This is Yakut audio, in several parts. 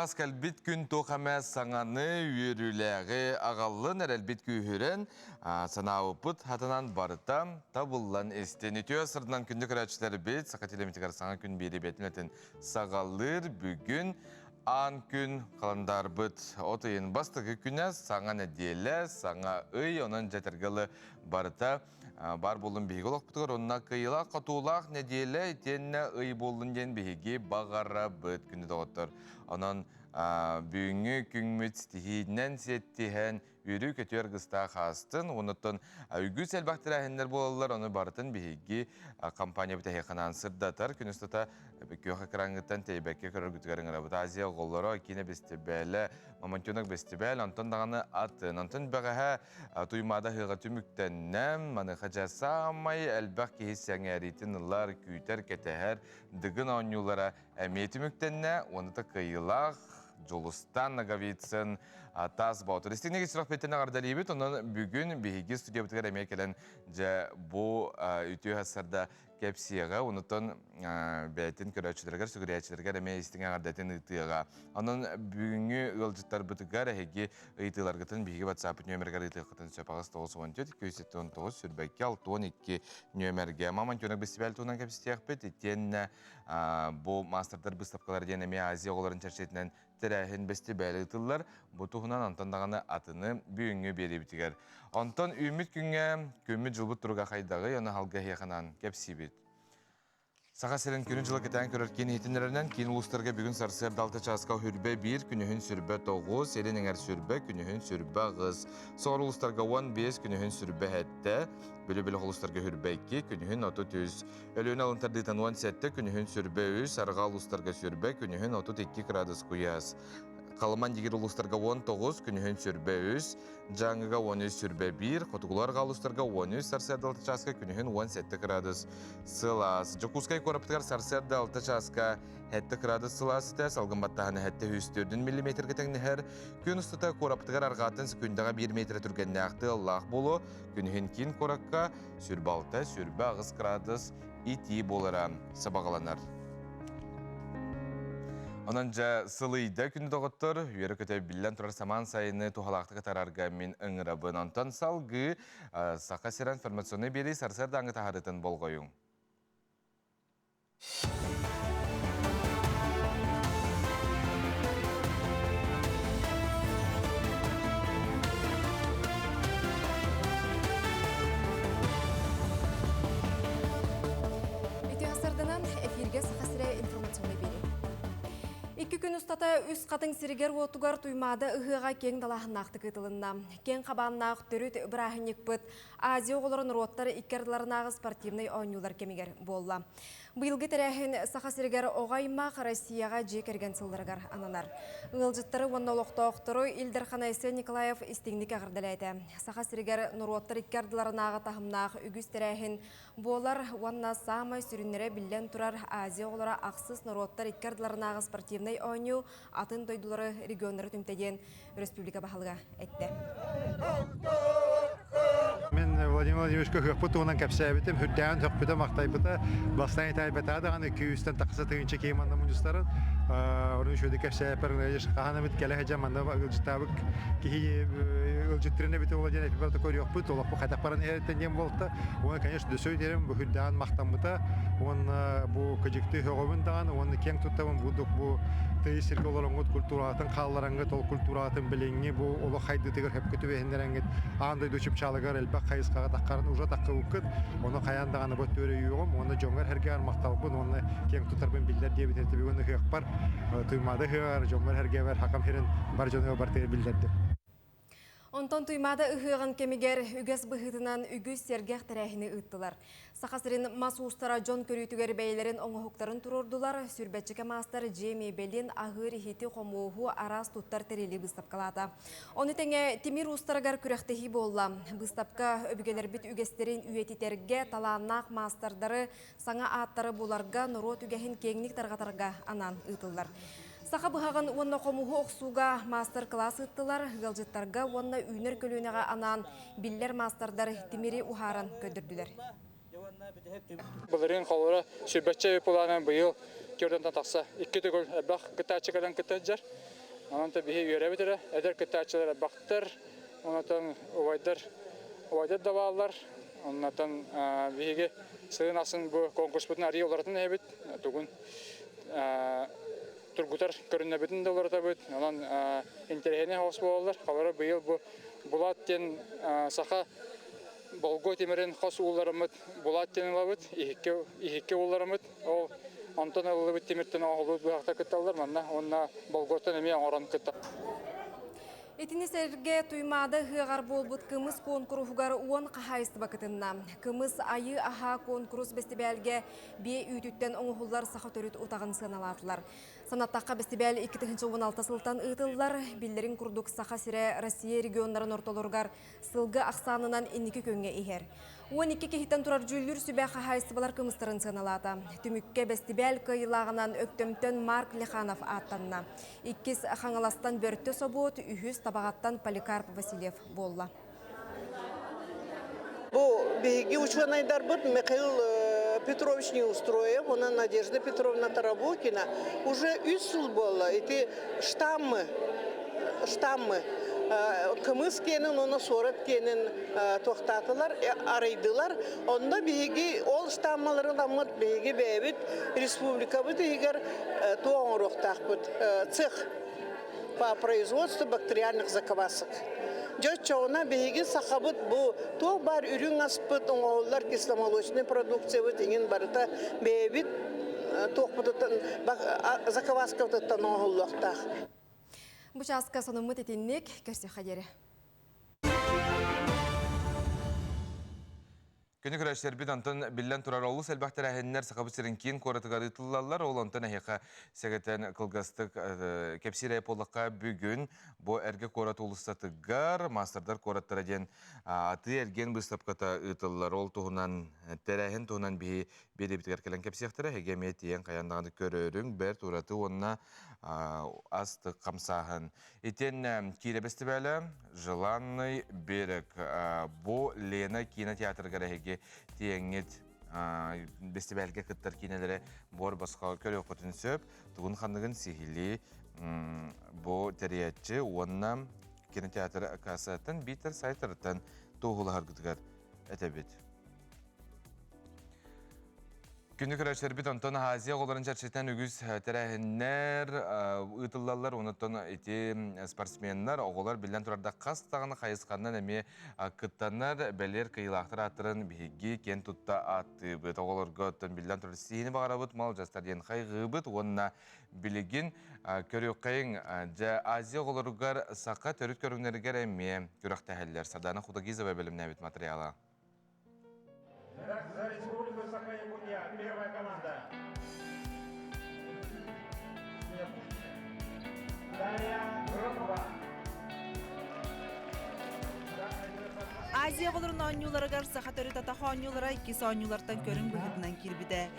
Хас кэлбит күн туох эмэ саҥаны, үөрүүлээҕи аҕаллын, эрэлбит күүһүрэн, санаабыппыт хатанан барыта табыллан истин. Үтүө сырдынан күндү көрөөччүлэрбит, Саха телевизорыгар саҥа күн биэри бэйэтин үлэтин саҕалыыр. Бүгүн аан күн халандаарбыт от ыйын бастакы күнэ, саҥа нэдиэлэ, саҥа ый, онон дьэтэргэ барыта Бар буоллун биһиги олохпутугар онно кыайыылаах-хотуулаах нэдиэлэ итиэннэ ый буоллун диэн биһиги баҕарабыт күндү доҕоттор. Онон бүгүҥҥү күҥмүт ситиһиинэн сиэттиһэн үөрүү-көтүү аргыстаах аастын. Онуттан үгүс элбэх тэрээһиннэр буолаллар, ону барытын биһиги компаниябыт эһиэхэ сырдатар. Күн устата күөх экраҥҥыттан тэйбэккэ көрөргүтүгэр ыҥырабыт. Азия оҕолоро киинэ бэстибээлэ, Мамонтенок бэстибээл, онтон даҕаны атын. Онтон бэҕэһээ Туймаада ыһыаҕа түмүктэннэ. Маныаха дьэ саамай элбэх киһи сэҥээриитин ылар, күүтэр, кэтэһэр Дыгын оонньуулара эмиэ түмүктэннэ. Уонна да кыайыылаах Дьулустан Ноговицын Таас Боотур. Истиҥник сүрэхпитин эҕэрдэлиибит. Онон бүгүн биһиги студиябытыгар эмиэ кэлэн дьэ бу үтүө сарсыарда кэпсиэҕэ, онутан бэйэтин көрөөччүлэригэр, сүгүрүйээччилэригэр эмиэ истиҥ эҕэрдэтин ыытыаҕа. Онон бүгүҥҥү ыалдьыттарбытыгар эһиги ыйытыыларгытын биһиги WhatsApp нүөмэригэр ыытыаххытын сөп 8 94 279 22 62 нүөмэргэ. Мамонтенок бэстибээл туһунан кэпсэтиэхпит. Итиэннэ бу маастардар быыстапкалара диэн эмиэ Азия оҕолорун чэрчитинэн тэрээһин бэстибээл ыытыллар. Бу туһунан онтон даҕаны атыны бүгүҥҥү биэриибитигэр. Онтон үүммүт күҥҥэ күммүт-дьылбыт туруга хайдаҕый, ону халга эһиэхэ кэпсиибит. Саха сирин күнү-дьылы кэтээн көрөр киин иһитиннэрэринэн киин улуустарга бүгүн сарсыарда 6 чааска сүрбэ 1, күнүһүн сүрбэ 9, илин эҥэр сүрбэ, күнүһүн сүрбэ 8, соҕуруу улуустарга 15, күнүһүн сүрбэ 7, Бүлүү-Бөлөх улуустарга сүрбэ 2, күнүһүн 33, Өлүөнэ алын тардыытын 17, күнүһүн сүрбэ 3, арҕаа улуустарга сүрбэ, күнүһүн 32 градус куйаас. Халыман дигир улуустарга 19, күнүһүн сүрбэ 3, Дьааҥыга 13 сүрбэ 1, хотугулуу арҕаа улуустарга 13, сарсыарда 6 чааска күнүһүн 17 градус сылаас. Дьокуускай куораппытыгар сарсыарда 6 чааска 7 градус сылаас этэ, салгын баттааһына 704 миллиметргэ тэҥнэһэр. Күн устата куораппытыгар арҕааттан секундаҕа 1 метр түргэннээх тыаллаах буолуо. Күнүһүн киин куоракка сүрбэ алта, сүрбэ аҕыс градус итии буолара сабаҕаланар. Онон дьэ сылыйда күнү доҕоттор, үөрэ-көтө биллэн турар самаан сайыны туһалаахтык атаарарга мин ыҥырабын. Онтон салгыы Саха сирэ информационнай биэрии сарсыардааҥҥы таһаарыытын болҕойуҥ. Үтүө сарданан эфиргэ Саха сирэ информационный биэрии. Икки күн устата үс хатыҥ сиригэр-уотугар Туймаада ыһыаҕа киэҥ далааһыннаахтык ыытылынна. Киэҥ хабааннаах төрүт бырааһынньыкпыт Азия оҕолоро норуоттар икки ардыларынааҕы спортивнай оонньуулар кэмигэр буолла. Быйылгы тэрээһин Саха сиригэр оҕо аймах Россияҕа дьиэ кэргэн сылларыгар ананар. Ыалдьыттары уонна олохтоохтору Ил Дархан Айсен Николаев истиҥник эҕэрдэлээтэ. Саха сиригэр норуоттар икки ардыларынааҕы таһымнаах үгүс тэрээһин буолар уонна саамай сүрүннэрэ биллэн турар Азия оҕолоро ахсыс норуоттар икки ардыларынааҕы спортивнай оонньуу атын дойдулары регионнары түмтэ диэн республика баһылыга эттэ. Мин Владимир Владимировичка ыһыахпыт туһунан кэпсээбитим, үрдээҕин сөхпүтэ, махтайбыта. Бастаан итэҕэйбэтэҕэ даҕаны 200-тэн тахса тыһыынча киһи манна мунньустарын. Орун үчүгэйдик кэпсээппэр хаһан эмит кэлэ сылдьан манна ыалдьыттаабыт киһи ыалдьыттырын эбитэ буолла диэн эппиппэр көрүөхпүт, олохпут хайдах баран иһэриттэн диэн буолта. Уонна, конечно, дөссө үтэрим бу үрдээҕин махтаммыта. Уонна бу кыдьыкты сөҕөбүн даҕаны уонна киэҥ туттабын бурдук бу тыйыс сиргэ олороҥҥут культуратын хааллараңҥыт, ол культуратын билиҥҥи бу олох хайдыытыгар сөпкө түбэһиннэрэҥҥит аан дойду чыпчаалыгар элбэх хайысхаҕа таххарын уже таххыбыккыт. Ону хайаан даҕаны бу өттүгэр өйүөҕүм уонна дьоҥҥор-сэргэҕэр махталбын уонна киэҥ туттарбын биллэр диэбит этэ бүгүн ыһыахпар Туймаада ыһыаҕар дьоммор-сэргэбэр хакам сирин бар дьонугар барытыгар биллэрдим. Онтон Туймаада ыһыаҕын кэмигэр үгэс быһыытынан үгүс сэргэх тэрээһини ыыттылар. Саха сирин мас уустара дьон көрүүтүгэр бэйэлэрин оҥоһуктарын туруордулар, сүрбэччикэ маастар дьиэ миэбэлин, аһыыр иһити, хомуоһу, араас туттар тэрили быыстапкалаата. Ону тэҥэ тимир уустарыгар күрэхтэһии буолла. Быыстапка өбүгэлэрбит үгэстэрин үйэтитэргэ, талааннаах маастардары саҥа ааттары буларга, норуот үгэһин киэҥник тарҕатарга анаан ыытыллар. Саха быһаҕын уонна хомуһу охсууга маастар-кылаас ыыттылар, ыалдьыттарга уонна үүнэр көлүөнэҕэ анаан биллэр маастардар тимири уһааран көрдөрдүлэр. Былырыын холоро сүүрбэччэ үп улаанан быйыл төрдөн тахса икки төгүл элбэх кыттааччы кэлэн кытта сылдьар. Онон та биһи үөрэбит эрэ, эдэр кыттааччылар элбэхтэр, онтон убайдар убайдар да бааллар. Оннотон биһиги сылын ахсын бу конкурспутун арыый уларытан иһэбит. Тугун тургутар көрүнэбитин да уларытабыт. Онон интэриэһинэй соҕус буолаллар. Холобура быйыл бу Булат диэн саха болгуо тимирин хос ууллараммыт Булат диэн ылабыт, иһиккэ иһиккэ ууллараммыт. Ол онтон ылыллыбыт тимиртэн оҥоһуллубут быһахтар кытталлар манна уонна болгуоттан эмиэ оҥорон кытта. Итини сэргэ Туймаада ыһыаҕар буолбут кымыс куонкуруһугар 10 хаһаайыстыба кытынна. Кымыс айыы аһа куонкурус бэстибээлгэ биэ үүтүттэн оҥоһуллар саха төрүт утаҕын сыаналаатылар. Санаттахха, бэстибээл 2016 сылтан ыытыллар. Биллэрин курдук, Саха сирэ Россия регионнарын ортолоругар сылгы ахсаанынан инники күөҥҥэ иһэр. 12 киһиттэн турар дьүүллүүр сүбэ хаһаайыстыбалар кымыстарын сыаналаата. Түмүккэ бэстибээл кыайыылааҕынан Өктөмтөн Марк Леханов ааттанна. Иккис Хаҥаластан Бөртө собуот, үһүс Табаҕаттан Поликарп Васильев буолла. Бу биһиги учуонайдарбыт Михаил Петрович Неустроев уонна Надежда Петровна Тарабукина уже үс сыл буолла ити штаммы штаммы кымыс киэнин уонна суорат киэнин туохтаатылар арыйдылар. Онно биһиги ол штаммаларын ламмыт биһиги бэйэбит республикабыт иһигэр туох оҥоруохтаахпыт цех по производству бактериальных заквасок. Дьэ оччоҕуна биһиги сахабыт бу туох баар үрүҥ аспыт оҥоһуллар кисломолочный продукциябыт иҥин барыта бэйэбит туохпутуттан закваскабытыттан оҥоһуллуохтаах. Бу чааска сонуммут итинник көрсүөххэ диэри. Күнү көрөөччүлэрбит онтон биллэн турар олус элбэх тэрээһиннэр Сахабыт сирин киин куоратыгар ыытыллаллар. Ол онтон эһиэхэ сэгэтэн кылгастык кэпсиир буоллахха бүгүн бу эргэ куорат уулуссатыгар маастардар куораттара диэн атыы-эргиэн быыстапката ыытыллар. Ол туһунан тэрээһин туһунан биһи биэриибитигэр кэлэн кэпсиэхтэрэ. Эһиги эмиэ тиийэн хайаан даҕаны көрөрүҥ, бэрт ураты уонна астык хамсааһын. Итиэннэ киирэ бэстибээлэ «Желанный берег» бу Лена кинотеатрыгар эһиги тиэҥҥит бэстибээлгэ кыттар киинэлэри буор босхо көрүөххүтүн сөп. Тугун ханныгын сиһилии бу тэрийээччи уонна кинотеатр кассаттан биитэр сайтарыттан туоһулаһаргытыгар этэбит. Күнү көрөөччүлэрбит онтон Азия оҕолорун чэрчитинэн үгүс тэрээһиннэр ыытыллаллар. Онтон ити спортсменнар, оҕолор биллэн турарда хас даҕаны хайысханан эмиэ кыттаннар, бэлиэр кыайыылаахтар ааттарын биһиги киэн тутта ааттыыбыт. Оҕолорго оттон биллэн турар сиһини баҕарабыт, малдьастар диэн хайҕыыбыт уонна билигин көрүөххэйиҥ, дьэ Азия оҕолоругар саха төрүт көрүҥнэригэр эмиэ күрэхтэһэллэр. Сардана Худогизова бэлэмнээбит материала. За Республику Саха-Якутия первая команда. Дарья Громова. Азия оҕолорун оонньууларыгар саха төрүт атах оонньуулара иккис оонньуулартан көрүҥ быһыытынан киирбитэ.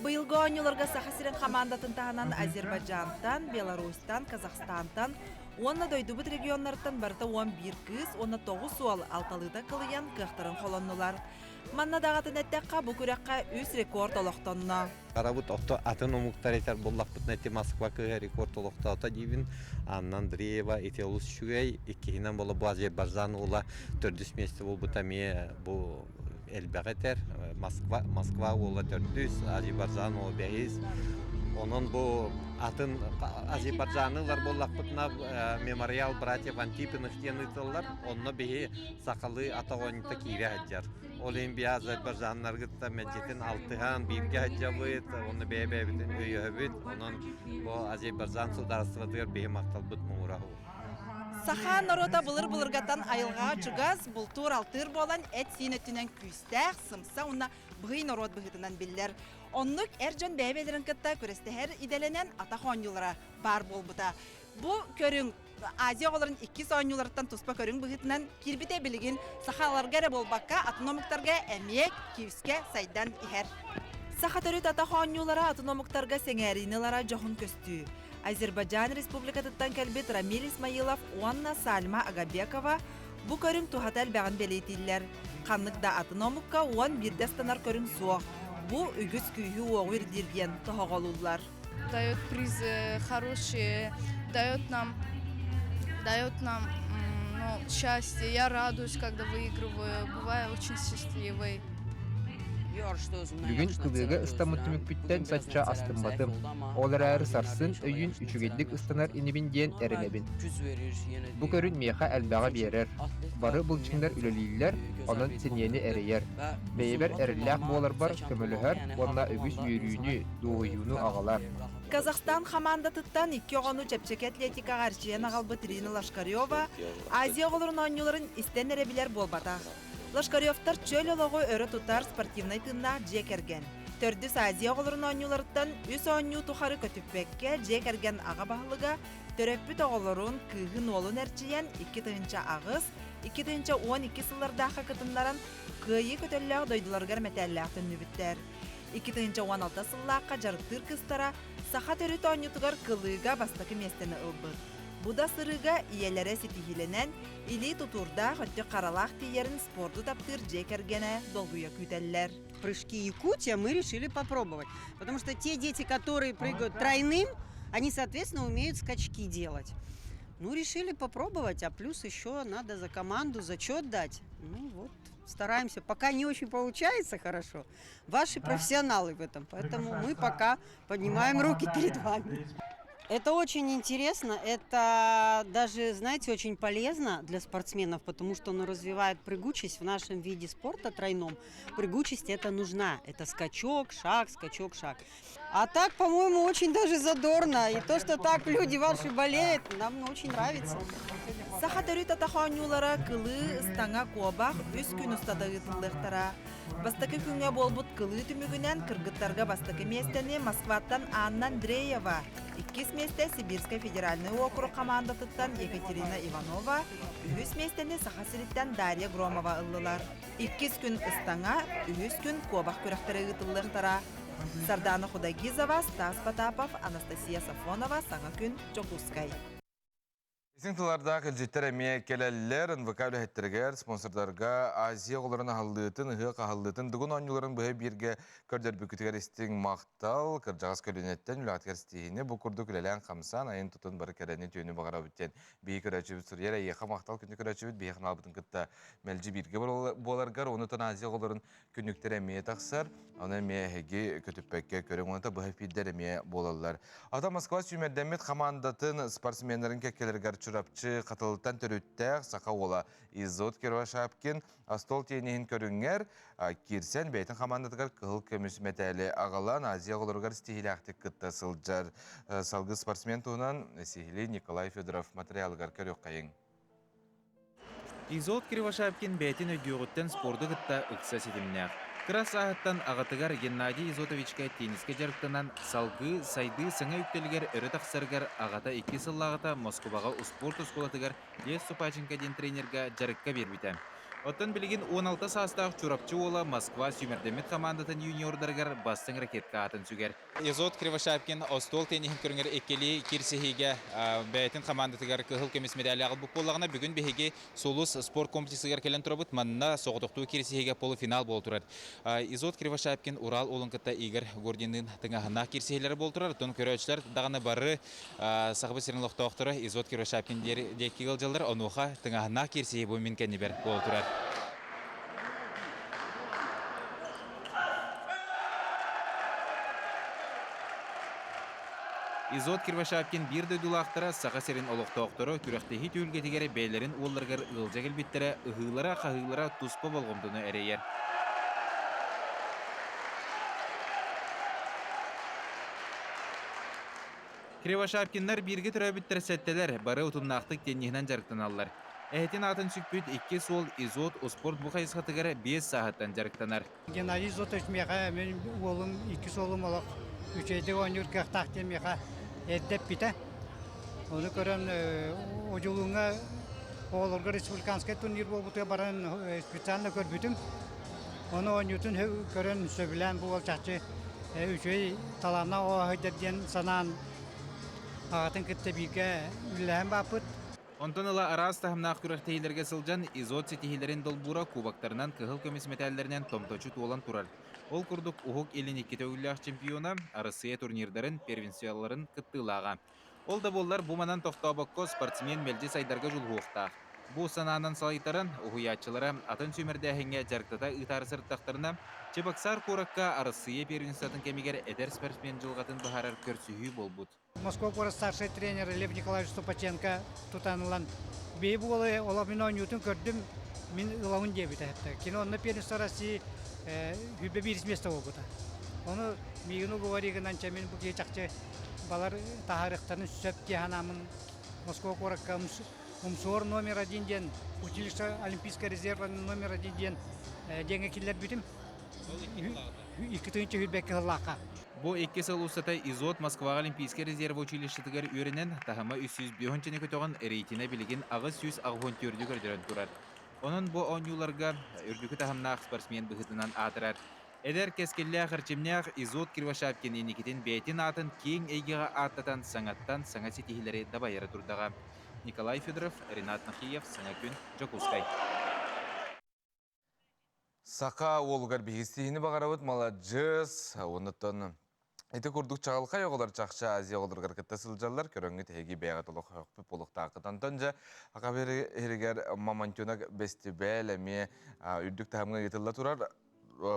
Быйылгы оонньууларга Саха сирин хамаандатын таһынан Азербайджантан, Беларусьтан, Казахстантан Уонна дойдубут регионнарыттан барыта 11 кыыс уонна 9 уол алталыыта кылыйан кыахтарын холоннулар. Манна даҕатын эттэххэ, бу күрэххэ үс рекорд олохтонно. Арабыт ото атын омуктар этэр буллахпытына ити Москва кыыһа рекорд олохтоото диибин. Анна Андреева ити олус үчүгэй. Иккиһинэн буола бу Азербайджан уола төрдүс миэстэ буолбута эмиэ бу элбэҕи этэр. Москва, Москва уола төрдүс, Азербайджан уола бэһис. Онон бу атын Азербайджаны ылар буоллахпытына мемориал братьев Антипиных диэн ыытыллар. Онно биһи сахалыы атах оонньуута киирэ сылдьар. Ол иһин биһи азербайджаннаргытта мэлдьитин алтыһан бииргэ сылдьабыт, онно бэйэ-бэйэбитин өйөһөбүт. Онон бу Азербайджан судаарыстыбатыгар биһи махталбыт муҥура Саха норуота былыр-былыргаттан айылҕаҕа чугас, бултуур-алтыыр буолан эт-сиин өттүнэн күүстээх, сымса уонна быһый норуот быһыытынан биллэр. Оннук эр дьон бэйэ-бэйэлэрин кытта күрэстэһэр идэлэнэн атах оонньуулара баар буолбута. Бу көрүҥ Азия оҕолорун иккис оонньууларыттан туспа көрүҥ быһыытынан киирбитэ билигин сахаларга эрэ буолбакка, атын омуктарга эмиэ күүскэ сайдан иһэр. Саха төрүт атах оонньуулара атын омуктарга сэҥээриини ылара дьоһун көстүү. Азербайджан Республикатыттан кэлбит Рамиль Исмаилов уонна Сальма Агабекова бу көрүҥ туһата элбэҕин бэлиэтииллэр. Ханнык да атын омукка 11 ыстанар көрүҥ суох. Бу үгүс күүһү-уоҕу ирдиир диэн тоһоҕолууллар. Дает призы хорошие, дает нам. Дает нам ну, счастье. Я радуюсь, когда выигрываю. Бываю очень счастливой. Бүгүн кылыыга ыстаммыт түмүкпүттэн соччо астымматым. Ол эрээри сарсын өйүүн үчүгэйдик ыстанар инибин диэн эрэнэбин. Бу көрүн миэхэ элбэҕи биэрэр. Бары былчыҥнар үлэлииллэр, онон сэниэни эрэйэр. Бэйэбэр эрэллээх буоларбар көмөлөһөр уонна үгүс үөрүүнү, дуоһуйууну аҕалар. Казахстан хамаандатыттан икки оҕону чэпчэки атлетикаҕа эрчийэн аҕалбыт Ирина Лошкарева Азия оҕолорун оонньууларын истэн эрэ билэр буолбатах. Лошкаревтар чөл олоҕу өрө тутар спортивнай тыыннаах дьиэ кэргэн. Төрдүс Азия оҕолорун оонньууларыттан үс оонньуу тухары көтүппэккэ дьиэ кэргэн аҕа баһылыга төрөппүт оҕолорун, кыыһын-уолун эрчийэн 2008, 2012 сыллардаахха кытыннаран кыайыы көтөллөөх дойдуларыгар мэтээллээх төннүбүттэр. 2016 сыллаахха дьарыктыыр кыыстара саха төрүт оонньуутугар кылыыга бастакы миэстэни ылбыт. Бу да сырыыга ийэлэрэ ситиһиилэнэн, илии тутуурдаах өттө харалаах тиийэрин спорду таптыыр дьиэ кэргэнэ долгуйа күүтэллэр. Прыжки Якутия мы решили попробовать, потому что те дети, которые прыгают тройным, они, соответственно, умеют скачки делать. Ну, решили попробовать, а плюс еще надо за команду зачет дать. Ну вот, стараемся. Пока не очень получается хорошо. Ваши профессионалы в этом, поэтому мы пока поднимаем руки перед вами. Это очень интересно, это даже, знаете, очень полезно для спортсменов, потому что оно развивает прыгучесть в нашем виде спорта тройном. Прыгучесть это нужна, это скачок, шаг, скачок, шаг. А так, по-моему, очень даже задорно. И то, что так люди ваши болеют, нам очень нравится. Саха төрүт атах оонньуулара кылыы, ыстаҥа, куобах үс күн устата ыытыллыахтара. Бастакы күҥҥэ буолбут кылыы түмүгүнэн кыргыттарга бастакы миэстэни Москваттан Анна Андреева, иккис миэстэ Сибирскэй федеральнай уокурук хамаандатыттан Екатерина Иванова, үһүс миэстэни Саха сириттэн Дарья Громова ыллылар. Иккис күн ыстаҥа, үһүс күн куобах күрэхтэрэ ыытыллыахтара. Сардана Худагизова, Стас Потапов, Анастасия Сафонова, Саҥа күн, Дьокуускай. Исиҥ тыллардаах илдьиттэр эмиэ кэлэллэр. НВК үлэһиттэригэр, спонсордарга Азия оҕолорун аһыллыытын, ыһыах аһыллыытын, дугун оонньууларын быһа бииргэ көрдөрбүккүтүгэр истиҥ махтал, кырдьаҕас көлүөнэттэн үлэҕитигэр ситиһиини бу курдук үлэлээн-хамсаан, айын-тутун бары кэрэни түүнү баҕарабыт диэн биһиги көрөөччүбүт суруйар. Эйиэхэ махтал күндү көрөөччүбүт, биһиги ханаалбытын кытта мэлдьи бииргэ буоларгар, онутан Азия оҕолорун күннүктэр эмиэ тахсар, ону эмиэ эһиги көтүппэккэ көрүҥ, уонна быһа эфирдэр эмиэ буолаллар. Ата Москва сүүмэрдэммит хамаандатын спортсменнарын кэккэлэригэр Чурапчы Хатылыттан төрүттээх саха уола Изот Кировошапкин остуол тенниһин көрүҥэр киирсэн бэйэтин хамаандатыгар кыһыл көмүс мэтээли аҕалан Азия оҕолоругар ситиһиилээхтик кытта сылдьар. Салгыы спортсмен туһунан сиһилии Николай Федоров материалыгар көрүөххэйиҥ. Изот Кривошапкин бэйэтин өйдүөҕүттэн спорду кытта ыкса ситимнээх. Кыра сааһыттан аҕатыгар Геннадий Изотовичка теннискэ дьарыктанан, салгыы сайдыы саҥа үктэлигэр өрө тахсарыгар аҕата икки сыллааҕыта Москубаҕа успуорт оскуолатыгар Лев Супаченко диэн тренергэ дьарыкка биэрбитэ. Оттон билигин 16 саастаах Чурапчы уола Москва сүүмэрдэммит хамаандатын юниордарыгар бастыҥ ракетка аатын сүгэр. Изот Кривошапкин остуол тенниһин көрүҥэр иккилии киирсиһиигэ бэйэтин хамаандатыгар кыһыл көмүс медали аҕалбыт буоллаҕына, бүгүн биһиги Сулус спорт комплексыгар кэлэн турабыт. Манна соҕотохтуу киирсиһиигэ полуфинал буола турар. Изот Кривошапкин Урал уолун кытта Игорь Гординныын тыҥаһыннаах киирсиһиилэрэ буола турар. Оттон көрөөччүлэр даҕаны бары Сахабыт сирин олохтоохторо Изот Кривошапкин диэки ыалдьаллар. Онуоха тыҥаһыннаах киирсиһии бу мин кэннибэр буола турар. Изот Кривошапкин биир дойдулаахтара Саха сирин олохтоохторо күрэхтэһии түһүлгэтигэр бэйэлэрин уолларыгар ыалдьа кэлбиттэрэ ыһыылара-хаһыылара туспа болҕомтону эрэйэр. Кривошапкиннар бииргэ төрөөбүттэр сэттэлэр, бары утумнаахтык тенниһинэн дьарыктаналлар. Эһэтин аатын сүкпүт икки суол Изот успуорт бу хайысхатыгар биэс сааһыттан дьарыктанар. Геннадий Изотович миэхэ мин уолум иккис уолум олох үчүгэйдик оонньуур кыахтаах диэн миэхэ эрдэ эппитэ. Ону көрөн Одьулууҥҥа оҕолорго республиканскай турнир буолбутугар баран специально көрбүтүм. Ону оонньуутун көрөн сөбүлээн бу уол чахчы үчүгэй талааннаах оҕо сылдьар диэн санаан аҕатын кытта бииргэ үлэлэһэн бааппыт. Онтон ыла араас таһымнаах күрэхтэһиилэргэ сылдьан Изот ситиһиилэрин долбуура кубоктарынан кыһыл көмүс мэтээллэринэн томточу туолан турар. Ол курдук Уһук Илин икки төгүллээх чемпиона, Арассыыйа турнирдарын первенстволарын кыттыылааҕа. Ол да буоллар бу манан тохтообокко спортсмен мэлдьи сайдарга дьулуһуохтаах. Бу санаанан салайтаран, уһуйааччылара атын сүүмэрдээһиҥҥэ дьарыктата ыытаары сырыттахтарына, Чебоксар куоракка Арассыыйа первенствотын кэмигэр эдэр спортсмен дьылҕатын быһаарар көрсүһүү буолбут. Москва куорат старшай тренер Лев Николаевич Ступаченко тутан ылан, бэйи бу уолу олох мин оонньуутун көрдүм, мин ылабын диэбитэ. Кини онно первенство России сүүрбэ биирис место буолбута. Ону миигин уговори гынан, чэ мин бу киһи чахчы балар таһаарыахтарын сөп дии санааммын Москва куоракка Умсуор номер один диэн училище Олимпийскай резерва номер один диэн диэҥҥэ киллэрбитим. Икки тыһыынча сүүрбэккэ сыллаахха. Бу икки сыл устата Изот Москваҕа Олимпийскай резерв училищетыгар үөрэнэн, таһыма 305 көтөҕөн, рейтинэ билигин 884 көрдөрөн турар. Онон бу оонньууларга үрдүкү таһымнаах спортсмен быһыытынан аатырар. Эдэр кэскиллээх эрчимнээх Изот Кривошапкин инникитин бэйэтин аатын киэҥ эйгэҕэ ааттатан саҥаттан саҥа ситиһиилэри дабайара турдаҕа. Николай Федоров, Ренат Нахиев, Саҥа күн, Дьокуускай. Саха уолугар биһиги баҕарабыт маладьыас, оннуттан ити курдук чаҕылхай оҕолор чахчы Азия оҕолоругар кытта сылдьаллар, көрөҥҥүт эһиги бэйэҕит олох хөхпүт буолуохтааххыт. Онтон дьэ Аха иһигэр Мамонтенок бэстибээл эмиэ үрдүк таһымҥа ыытылла турар.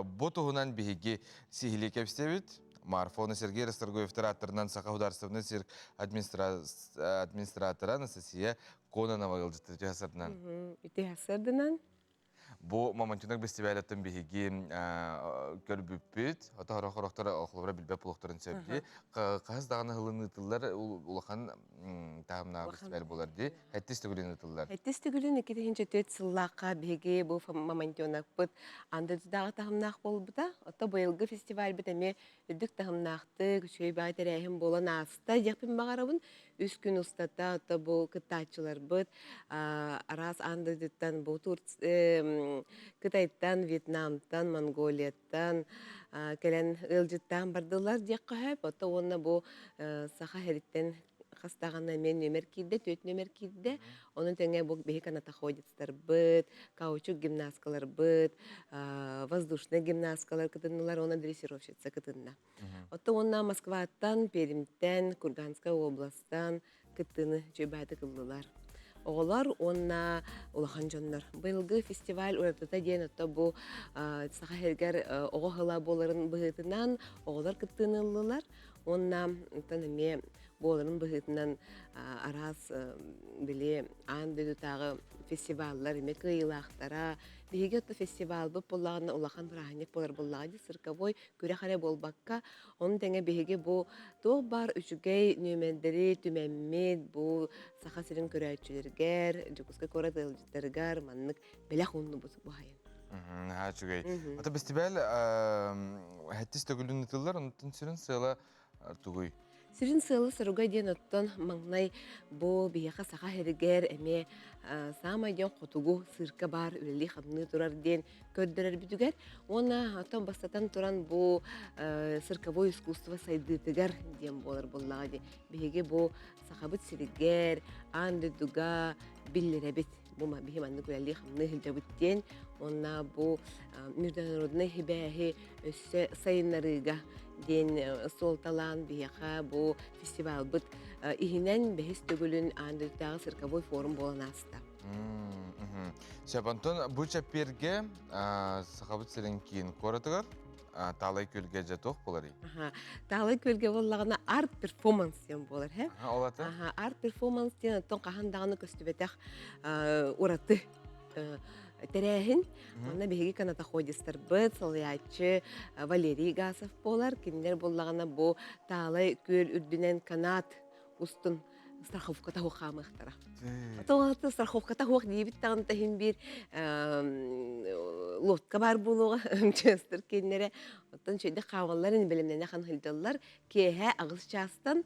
Бу туһунан биһиги сиһилии кэпсиэбит. Марфона Сергей Расторгуевтар ааттарынан Саха художественный цирк администратора Анастасия Кононова ыалдьытты түһэ Ити сырдынан. Бу Мамонтенок бэстибээлеттэн биһиги көрбүппүт. Ото хорохтор холобура билбэт буолуохтарын сөп дии. Хаһыс даҕаны ылын ыытыллар улахан таһымнаах бэстибээл буолар дии. Хэттис төгүлүн ыытыллар. Хэттис төгүлүн 2004 сыллаахха биһиги бу Мамонтенокпыт андыдааҕы таһымнаах буолбута. Ото быйылгы фестивальбыт эмиэ үрдүк таһымнаахтык, үчүгэй баай тэрээһин буолан ааста диэхпин баҕарабын. Үс күн устата ото бу кыттааччыларбыт араас аан дойдуттан бу Кытайтан, Вьетнамтан, Монголияттан кэлэн ыалдьыттаан бардылар диэххэ сөп. Ото уонна бу Саха сириттэн хас даҕаны эмиэ нүөмэр киирдэ, түөрт нүөмэр киирдэ. Ону тэҥэ бу биһи канатоходецтарбыт, каучук гимнасткаларбыт, воздушный гимнасткалар кытыннылар уонна дрессировщица кытынна. Оттон уонна Москваттан, Пермьтэн, Курганскай областан кыттыыны үчүгэй ыллылар. Оҕолор уонна улахан дьоннор. Быйылгы фестиваль уратыта диэн отто бу Саха сиригэр оҕо сыла буоларын быһыытынан оҕолор кыттыыны ыллылар. Уонна оттон эмиэ буоларын быһыытынан араас били аан дойдутааҕы фестиваллар эмиэ кыайыылаахтара. Биһиги отто фестивалбыт буоллаҕына улахан бырааһынньык буолар буоллаҕа дии цирковой күрэх эрэ буолбакка, ону тэҥэ биһиги бу туох баар үчүгэй нүөмэрдэри түмэммит бу Саха сирин көрөөччүлэригэр, Дьокуускай куорат ыалдьыттарыгар маннык бэлэх ууннубут бу сайын. Наһаа үчүгэй. Ата фестиваль хэттис төгүлүн ыытыллар, онтон сүрүн сыала тугуй? Сүрүн сыала-соруга диэн оттон маҥнай бу биһиэхэ Саха сиригэр эмиэ саамай диэн хотугу сыырка баар үлэлии-хамныы турар диэн көрдөрөрбүтүгэр уонна оттон бастатан туран бу цирковой искусство сайдыытыгар диэн буолар буоллаҕа дии. Биһиги бу Сахабыт сиригэр аан дойдуга биллэрэбит. Бу биһи маннык үлэлии-хамныы сылдьабыт диэн уонна бу международнай сибээһи өссө сайыннарыыга диэн суолталаан биһиэхэ бу фестивалбыт иһинэн бэһис төгүлүн аан дойдутааҕы цирковой форум буолан ааста. Сөп, онтон бу чэппиэргэ Сахабыт сирин киин куоратыгар Таалай күөлгэ дьэ туох буоларый? Таалай күөлгэ буоллаҕына арт-перформанс диэн буолар, һэ? Ол ата? Арт-перформанс диэн оттон хаһан даҕаны көстүбэтэх ураты тэрээһин. Манна биһиги канатоходистарбыт, салайааччы Валерий Гасов буолар. Кинилэр буоллаҕына бу Таалай күөл үрдүнэн канат устун страховката суох хаамыахтара. Тоҕо страховката суох диэбит даҕаны иһин биир лодка баар буолуоҕа МЧСтар кинилэрэ оттон үчүгэйдик хаамаллар ини бэлэмнэнэ хан сылдьаллар. Киэһэ аҕыс чаастан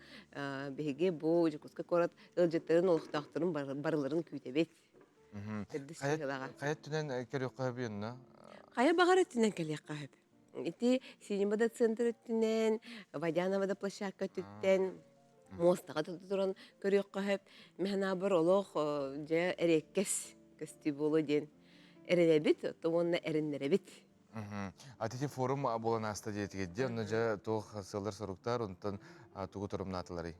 биһиги бу Дьокуускай куорат ыалдьыттарын олохтоохторун барыларын күүтэбит. Төрдүс Хайа өттүнэн көрүөххэ сөбүй онно? Хайа баҕар өттүнэн кэлиэххэ сөп. Ити Синема центр өттүнэн, Водянова да площадка өттүттэн муостаҕа туран көрүөххэ сөп. Мин олох дьэ эриэккэс көстүү буолуо диэн эрэнэбит, уонна эрэннэрэбит. Атити форум буолан ааста диэтигит дии, онно дьэ туох сыаллар-соруктар, онтон тугу торумнаатыларый?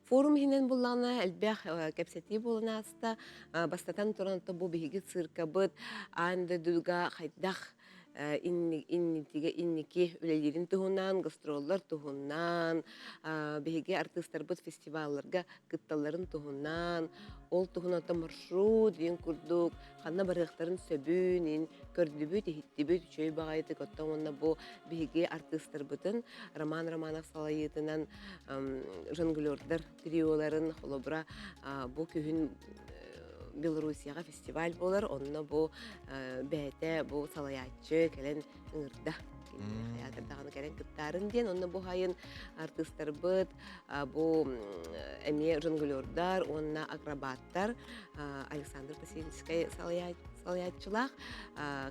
Форум иһинэн буллаҕына элбэх кэпсэтии буолан ааста. Бастатан туран бу биһиги циркабыт аан дойдуга хайдах иннитигэ инники үлэлиирин туһунан, гастроллар туһунан, биһиги артыыстарбыт фестивалларга кытталларын туһунан, ол туһунан маршрут диэн курдук ханна барыахтарын сөбүн ин көрдүбүт, иһиттибит, үчүгэй баҕайытык оттон уонна бу биһиги артыыстарбытын Роман Романов салайыытынан жонглердар триоларын холобура бу күһүн Белоруссияҕа фестиваль буолар, онно бу бэйэтэ бу салайааччы кэлэн ыҥырда. Хайаатар даҕаны кэлэн кыттаарын диэн, онно бу хайын артыыстарбыт бу эмиэ жонглердар уонна акробаттар Александр Васильевскай салайааччылаах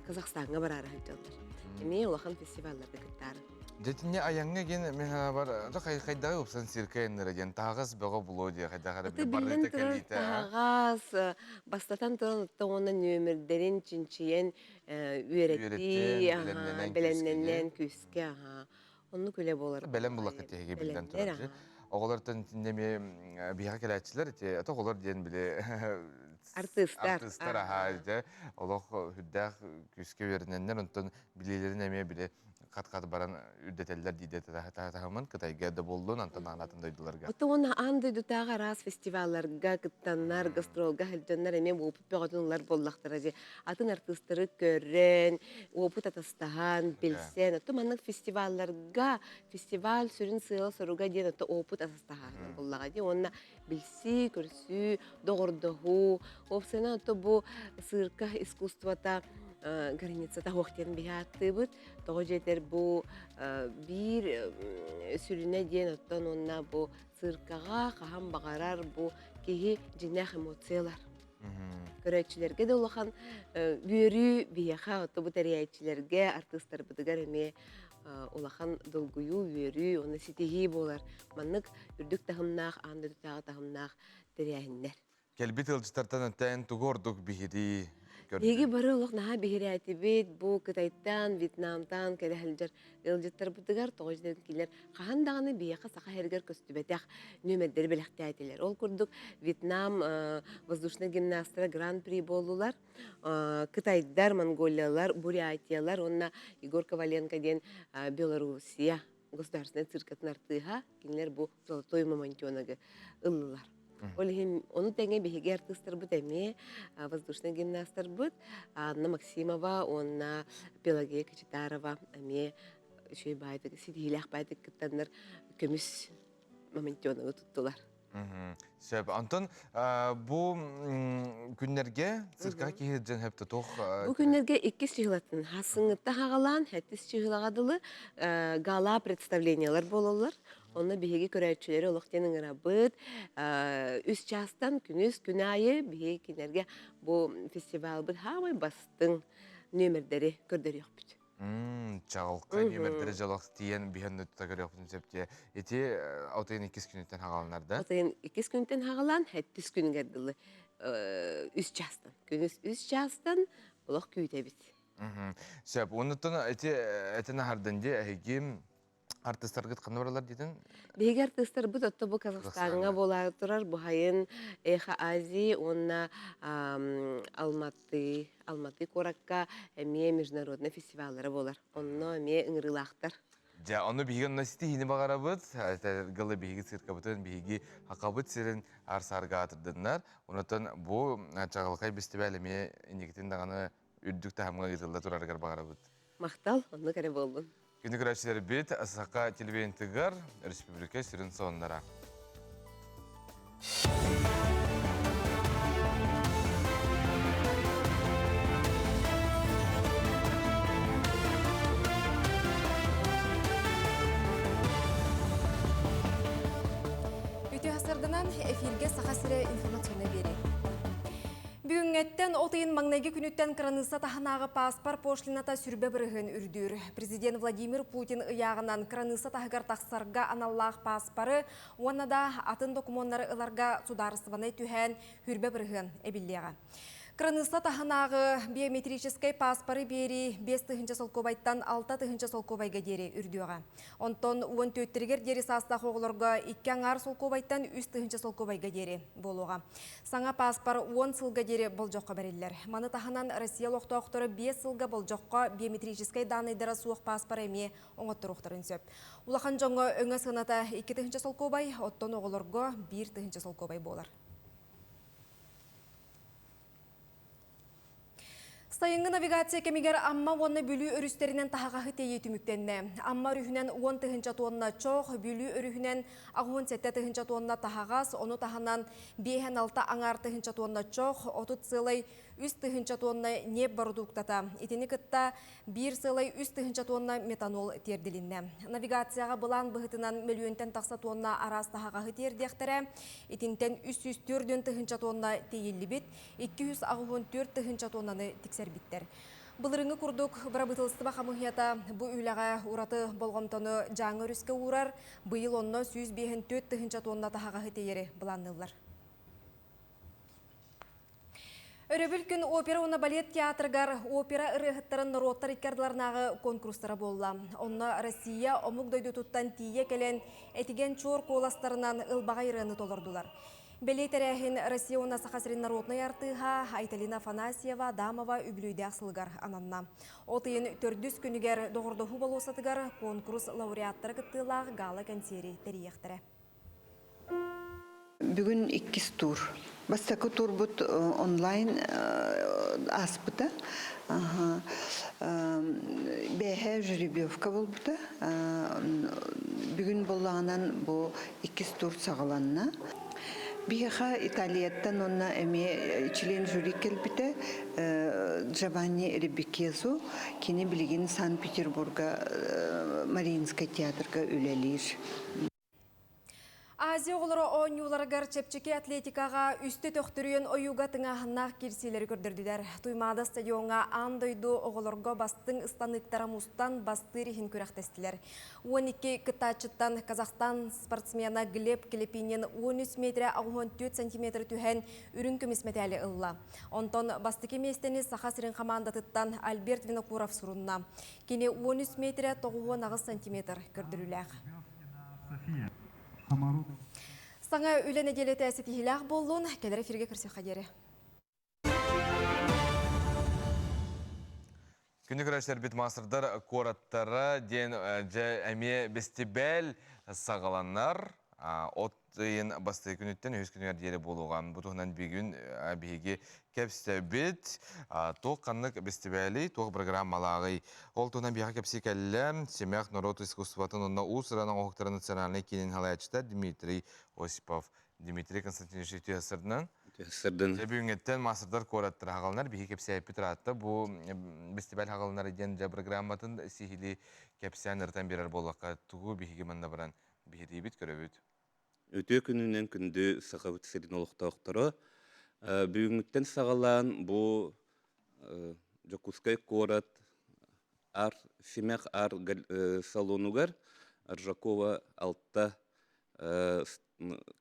Казахстаҥҥа бараары сылдьаллар. Эмиэ улахан фестивалларга кыттаары. Дьэтинне айаҥҥа диэн мин санаабар хайдаҕы упсан циркэ айаннара диэн таһаҕас бөҕө булуо диye хайдах эрэ Аты биллэн барыта турар кэлиитэ таһаҕас бастатан туран отто уонна нүөмэрдэрин чинчийэн үөрэтии бэлэмнэнэн бэлэмнэнэн күүскэ аха оннук үлэ буолар бэлэм буллахха тиһиги биллэн турар оҕолортон итиннэ эмиэ биһиэхэ кэлээччилэр ити ата оҕолор диэн били артыыстар артыыстар аһаа дьэ олох үрдээх күүскэ үөрэнэннэр онтон билиилэрин эмиэ били хат-хат баран үрдэтэллэр диидэ таһымын Кытайга да буоллун, антон атын дойдуларга. Оттон аан дойдутааҕы араас фестивалларга кыттаннар, гастролга сылдьаннар эмиэ уопут бөҕөтүн ылар буоллахтара дии. Атын артыыстары көрөн, уопут атастаһан, билсэн, оттон маннык фестивалларга фестиваль сүрүн сыала-соруга диэн оттон уопут атастаһааһына буоллаҕа дии. Уонна билсии, көрсүү, доҕордоһуу, уопсайынан оттон бу цирка искусствота границата суох диэн биһи ааттыыбыт. Тоҕо дьиэтэр бу биир сүрүнэ диэн оттон уонна бу циркаҕа хаһан баҕарар бу киһи дьиҥнээх эмоциялар. Көрөөччүлэргэ да улахан үөрүү биһиэхэ отто бу тэрийээччилэргэ, артыыстарбытыгар эмиэ улахан долгуйуу, үөрүү уонна ситиһии буолар. Маннык үрдүк таһымнаах, аан дойдутааҕы таһымнаах тэрээһиннэр. Кэлбит ыалдьыттартан өттөөн тугу ордук биһирии Биһиги бары олох наһаа биһирээтибит. Бу Кытайтан, Вьетнамтан кэлэ сылдьар ыалдьыттарбытыгар тоҕо дьиэн кинилэр хаһан даҕаны биһиэхэ саха сиригэр көстүбэтэх нүөмэрдэри бэлэхтээтилэр. Ол курдук Вьетнам воздушнай гимнастара гран-при буоллулар. Кытайдар, Монголиялар, Бурятиялар уонна Егор Коваленко диэн Белоруссия государственнай циркатын артыыһа кинилэр бу золотой мамонтеногы ыллылар. Ол иһин ону тэҥэ биһиги артыыстарбыт эмиэ воздушнай гимнастарбыт Анна Максимова уонна Пелагея Кочетарова эмиэ үчүгэй баайдык ситиһиилээх баайдык кыттаннар көмүс мамонтеногы туттулар. Сөп. Онтон бу күннэргэ циркаҕа киһи дьон хөптө туох Бу күннэргэ иккис чыһылатын хасыҥҥытта хаҕалаан хэттис чыһылаҕа дылы гала представлениялар буолаллар. Онно биһиги көрөөччүлэри олох диэн ыҥырабыт. Үс чаастан күнүс күн аайы биһиги кинилэргэ бу фестивалбыт хаамай бастыҥ нүөмэрдэри көрдөрүөхпүт. Чаҕылхай нүөмэрдэри дьолох тиийэн биһэн тута көрүөхпүтүн сөп дии. Ити отайын иккис күнүттэн хаҕаланар да? Отайын иккис күнтэн хаҕалаан хэттис күнүгэр дылы үс чаастан. Күнүс үс чаастан олох күүтэбит. Сөп. Оннуттан ити этин аһардын дии эһиги артыстаргыт ханна баралар диэтин? Биһиги артыыстарбыт отто бу Казахстаҥҥа буолаары турар Бухайын Эхо Азии уонна Алматы Алматы куоракка эмиэ международный фестиваллара буолар. Онно эмиэ ыҥырыылаахтар. Дьэ, ону биһиги онно ситиһиини баҕарабыт. Гылы биһиги циркабытын, биһиги хакабыт сирин арсаарга аатырдыннар. Онотон бу чаҕылхай бэстибээл эмиэ инникитин даҕаны үрдүк таһымҥа ыытылла турарыгар баҕарабыт. Махтал, оннук эрэ буоллун. Күнү көрөөччүлэрбит Саха телевидениетыгар республика сүрүн сонуннара. Үтүө сарданан эфиргэ Саха сирэ информационный биэрии. Бүгүҥҥэттэн от ыйын маҥнайгы күнүттэн кыраныысса таһынааҕы пааспар пошлината сүрбэ бырыһыан үрдүүр. Президент Владимир Путин ыйааҕынан кыраныысса таһыгар тахсарга аналлаах пааспары уонна да атын докумуоннары ыларга судаарыстыбаннай түһээн хүрбэ бырыһыан эбиллиэҕэ. Кыраныысса таһынааҕы биометрическэй пааспары биэрии 5000 солкуобайтан 6000 солкуобайга диэри үрдүөҕэ. Онтон 14-тэригэр диэри саастаах оҕолорго икки аҥаар солкуобайтан 3000 солкуобайга диэри буолуоҕа. Саҥа пааспар 10 сылга диэри болдьоххо бэриллэр. Маны таһынан Россия олохтоохторо 5 сылга болдьоххо биометрическэй дааннайдара суох пааспары эмиэ оҥотторуохтарын сөп. Улахан дьоҥҥо өҥө сыаната 2000 солкуобай, оттон оҕолорго 1000 солкуобай буолар. Сайыҥҥы навигация кэмигэр Амма уонна Бүлүү өрүстэринэн таһаҕаһы тиэйии түмүктэннэ. Амма өрүһүнэн 10 тыһыынча туонна чох, Бүлүү өрүһүнэн 87 тыһыынча туонна таһаҕас, ону таһынан 56 аҥаар тыһыынча туонна чох, 30,3 тыһыынча туонна ньиэп бородууктата. Итини кытта 1,3 тыһыынча туонна метанол тиэрдилиннэ. Навигацияҕа былаан быһыытынан мөлүйүөнтэн тахса туонна араас таһаҕаһы тиэрдиэхтэрэ. Итинтэн 304 тыһыынча туонна тиэйиллибит, 284 тыһыынча туоннаны тиксэрбиттэр. Былырыҥҥы курдук бырабыыталыстыба хамыыһыйата бу үлэҕэ ураты болҕомтону Дьааҥы өрүскэ уурар, быйыл онно 154 тыһыынча туонна таһаҕаһы тиэйэри былаанныыллар. Өрөбүл күн опера уонна балет театрыгар опера ырыаһыттарын норуоттар икки ардыларынааҕы конкурстара буолла. Онно Россия омук дойдутуттан тиийэ кэлэн этигэн чуор куоластарынан ылбаҕай ырыаны толордулар. Бэлиэ тэрээһин Россия уонна Саха сирин народнай артыыһа Айталина Афанасьева Адамова үбүлүөйдээх сылыгар ананна. От ыйын төрдүс күнүгэр Доҕордоһуу болуоссатыгар конкурс лауреаттара кыттыылаах гала-кэнсиэри тэрийиэхтэрэ. Бүгүн иккис тур. Бастакы турбут онлайн ааспыта. Бэһэ жеребьевка буолбута. Бүгүн буоллаҕынан бу иккис тур саҕаланна. Биһиэхэ Италияттан уонна эмиэ член жюри кэлбитэ Джованни Ребекезу. Кини билигин Санкт-Петербурга Мариинскай театрга үлэлиир. Азия оҕолоро оонньууларыгар чэпчэки атлетикаҕа үстэ төхтүрүйэн ойууга тыҥааһыннаах киирсиилэри көрдөрдүлэр. Туймаада стадиоҥҥа аан дойду оҕолорго бастыҥ ыстаныыктара мустан бастыыр иһин күрэхтэстилэр. 12 кыттааччыттан Казахстан спортсмена Глеб Клепинин 13 метрэ 64 сантиметр түһэн үрүҥ көмүс мэтээли ылла. Онтон бастакы миэстэни Саха сирин хамаандатыттан Альберт Винокуров сурунна. Кини 13 метрэ 98 сантиметр көрдөрүүлээх. Саҥа үлэ нэдиэлэтэ ситиһиилээх буоллун, кэлэр эфиргэ көрсүөххэ диэри. Күнү көрөчтөрбүт маастардар куораттара диэн дьэ эмиэ бэстибээл саҕаланар. От ыйын бастакы күнүттэн үһүс күнүгэр диэри буолуоҕа. Бу туһунан бүгүн биһиги кэпсэбит. Туох ханнык бэстибээли, туох программалааҕый? Ол туһунан биһиэхэ кэпсии кэллэ Симэх норуот искусствотын уонна уус-уран оҥоһуктарын национальнай киинин салайааччыта Дмитрий Осипов. Дмитрий Константинович үтүө Сырдын. Бүгүҥҥэттэн маастардар куораттара хаҕаланар. Биһи кэпсээппит ыраатта. Бу бэстибээл хаҕаланар диэн дьэ программатын сиһилии кэпсээн ырытан биэрэр буоллахха тугу биһиги манна баран биһириибит, көрөбүт. Үтүө күнүнэн күндү Сахабыт сирин олохтоохторо. Бүгүҥҥүттэн саҕалаан бу Дьокуускай куорат ар Симэх ар салонугар Аржакова алта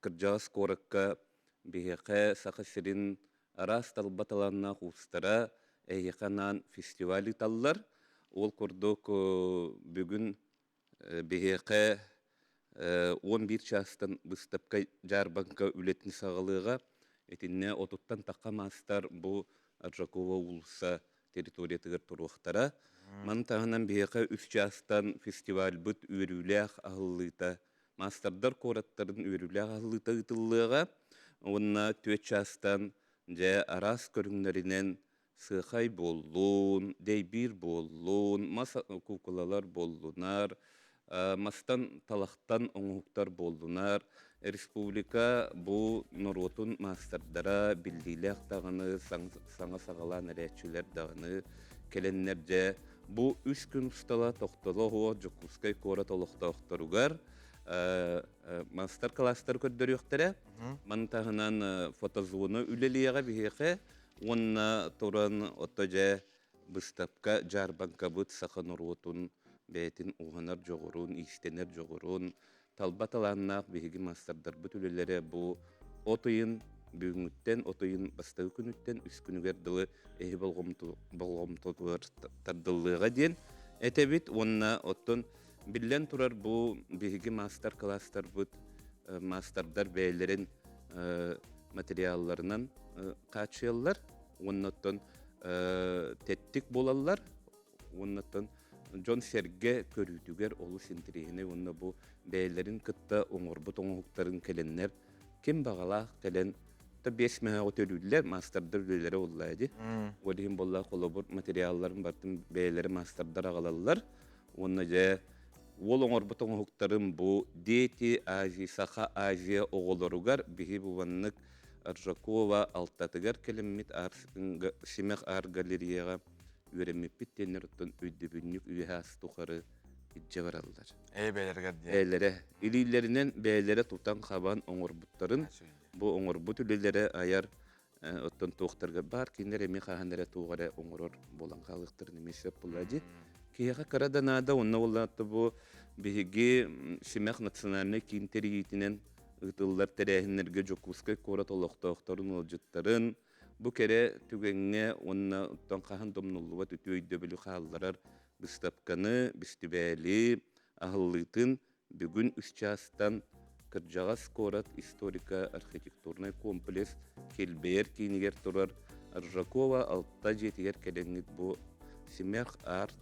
кырдьаҕас куоракка биһиэхэ Саха сирин араас талба талааннаах уустара эһиэхэ анаан фестиваль ыыталлар. Ол курдук бүгүн Биһиэхэ 11 чаастан быыстапка дьаарбаҥка үлэтин саҕалыаҕа. Итиннэ отуттан тахха маастар бу Аржакова уулусса территориятыгар туруохтара. Маны таһынан биһиэхэ үс чаастан фестивальбыт үөрүүлээх аһыллыыта, маастардар куораттарын үөрүүлээх аһыллыыта ыытыллыаҕа. Уонна түөрт чаастан дьэ араас көрүҥнэринэн Сыахай буоллун, дэйбиир буоллун, мас куукулалар буоллунар, мастан талахтан оҥоһуктар буоллунар. Республика бу норуотун маастардара биллиилээх даҕаны, саҥа саҕалаан эрээччилэр даҕаны кэлэннэр дьэ бу үс күн устала тохтоло оһуох Дьокуускай куорат олохтоохторугар мастер-класстары көрдөрүөхтэрэ. Маны таһынан фотозона үлэлиэҕэ биһиэхэ Уонна туран ото дьэ быыстапка дьаарбаҥкабыт саха норуотун бэйэтин уһанар дьоҕурун, иистэнэр дьоҕурун, талба талааннаах биһиги маастардарбыт үлэлэрэ бу от ыйын Бүгүҥҥүттэн от ыйын бастакы күнүттэн үс күнүгэр дылы эһи болҕомтотугар тардыллыаҕа диэн этэбит уонна оттон биллэн турар бу биһиги маастар-кылаастарбыт маастардар бэйэлэрин материалларынан хааччыйаллар уонна оттон тэттик буолаллар уонна оттон дьон-сэргэ көрүүтүгэр олус интэриэһинэй уонна бу бэйэлэрин кытта оҥорбут оҥоһуктарын кэлэннэр ким баҕалаах кэлэн та биэс мөһөөҕү төлүүллэр маастардар үлэлэрэ буолла ди ол иһин буолла холобур материалларын бартын бэйэлэрэ маастардар аҕалаллар уонна дьэ уол оҥорбут оҥоһуктарын бу дети Азии Саха Азия оҕолоругар биһи бу Аржакова алтатыгар кэлиммит Симэх аар галереяҕа үөрэммиппит диэннэр оттон өйдөбүнньүк үөһэ ас тухары илдьэ бараллар. Ээ бэйэлэригэр диэн. Бэйэлэрэ илиилэринэн бэйэлэрэ тутан-хабан оҥорбуттарын бу оҥорбут үлэлэрэ айар оттон туохтарга баар кинилэр эмиэ хаһан эрэ туох эрэ оҥорор буолан хаалыахтарын эмиэ сөп буолла дии. Киһиэхэ кыра да наада онно буолла бу биһиги Симэх национальнай киин тэрийиитинэн ыытыллар тэрээһиннэргэ Дьокуускай куорат олохтоохторун ыалдьыттарын Бу кэрэ түгэҥҥэ уонна оттон хаһан да умнуллубат үтүө өйдөбүлү хаалларар быыстапканы, бэстибээли аһыллыытын бүгүн үс чаастан Кырдьаҕас куорат историко-архитектурнай комплекс килбэйэр киинигэр турар Аржакова алта дьиэтигэр кэлэҥҥит бу Симэх арт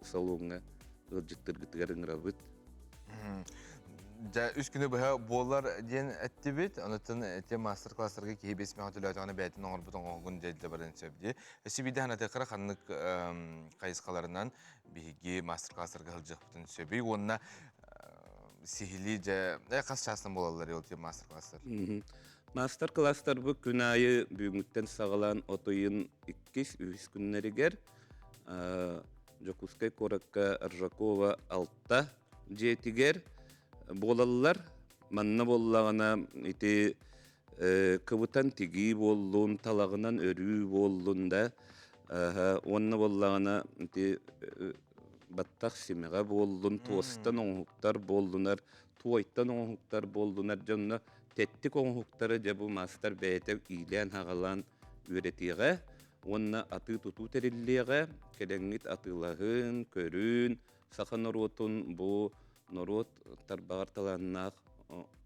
салоҥҥа ыалдьыттаргытыгар ыҥырабыт. Дьэ, үс күнү быһа буолар диэн эттибит. Онуттан эти мастер-класстарга киһи бэс мөҕө төлөөтөҕүнэ бэйэтин оҥорбут оҥоһугун дьэ баран сөп дии. Өссө биирдэ санатыаххара ханнык хайысхаларынан биһиги мастер-класстарга сылдьыахпытын сөбүй уонна сиһилии дьэ хас чаастан буолаллар ол мастер-класстар? Мастер-класстарбыт күн аайы бүгүҥҥүттэн саҕалаан от ыйын иккис, үһүс күннэригэр Дьокуускай куоракка Ржакова алта дьиэтигэр буолаллар. Манна буоллаҕына ити кыбытан тигии буоллун, талаҕынан өрүү буоллун да, уонна буоллаҕына ити баттах симэҕэ буоллун, туостан оҥоһуктар буоллунар, туойтан оҥоһуктар буоллунар дьонно тэттик оҥоһуктары дьэ бу маастар бэйэтэ иилээн-хаҕалаан үөрэтиэҕэ уонна атыы-тутуу тэриллиэҕэ, кэлэҥҥит атыылаһын, көрүн, саха норуотун бу норуот тарбаҕар талааннаах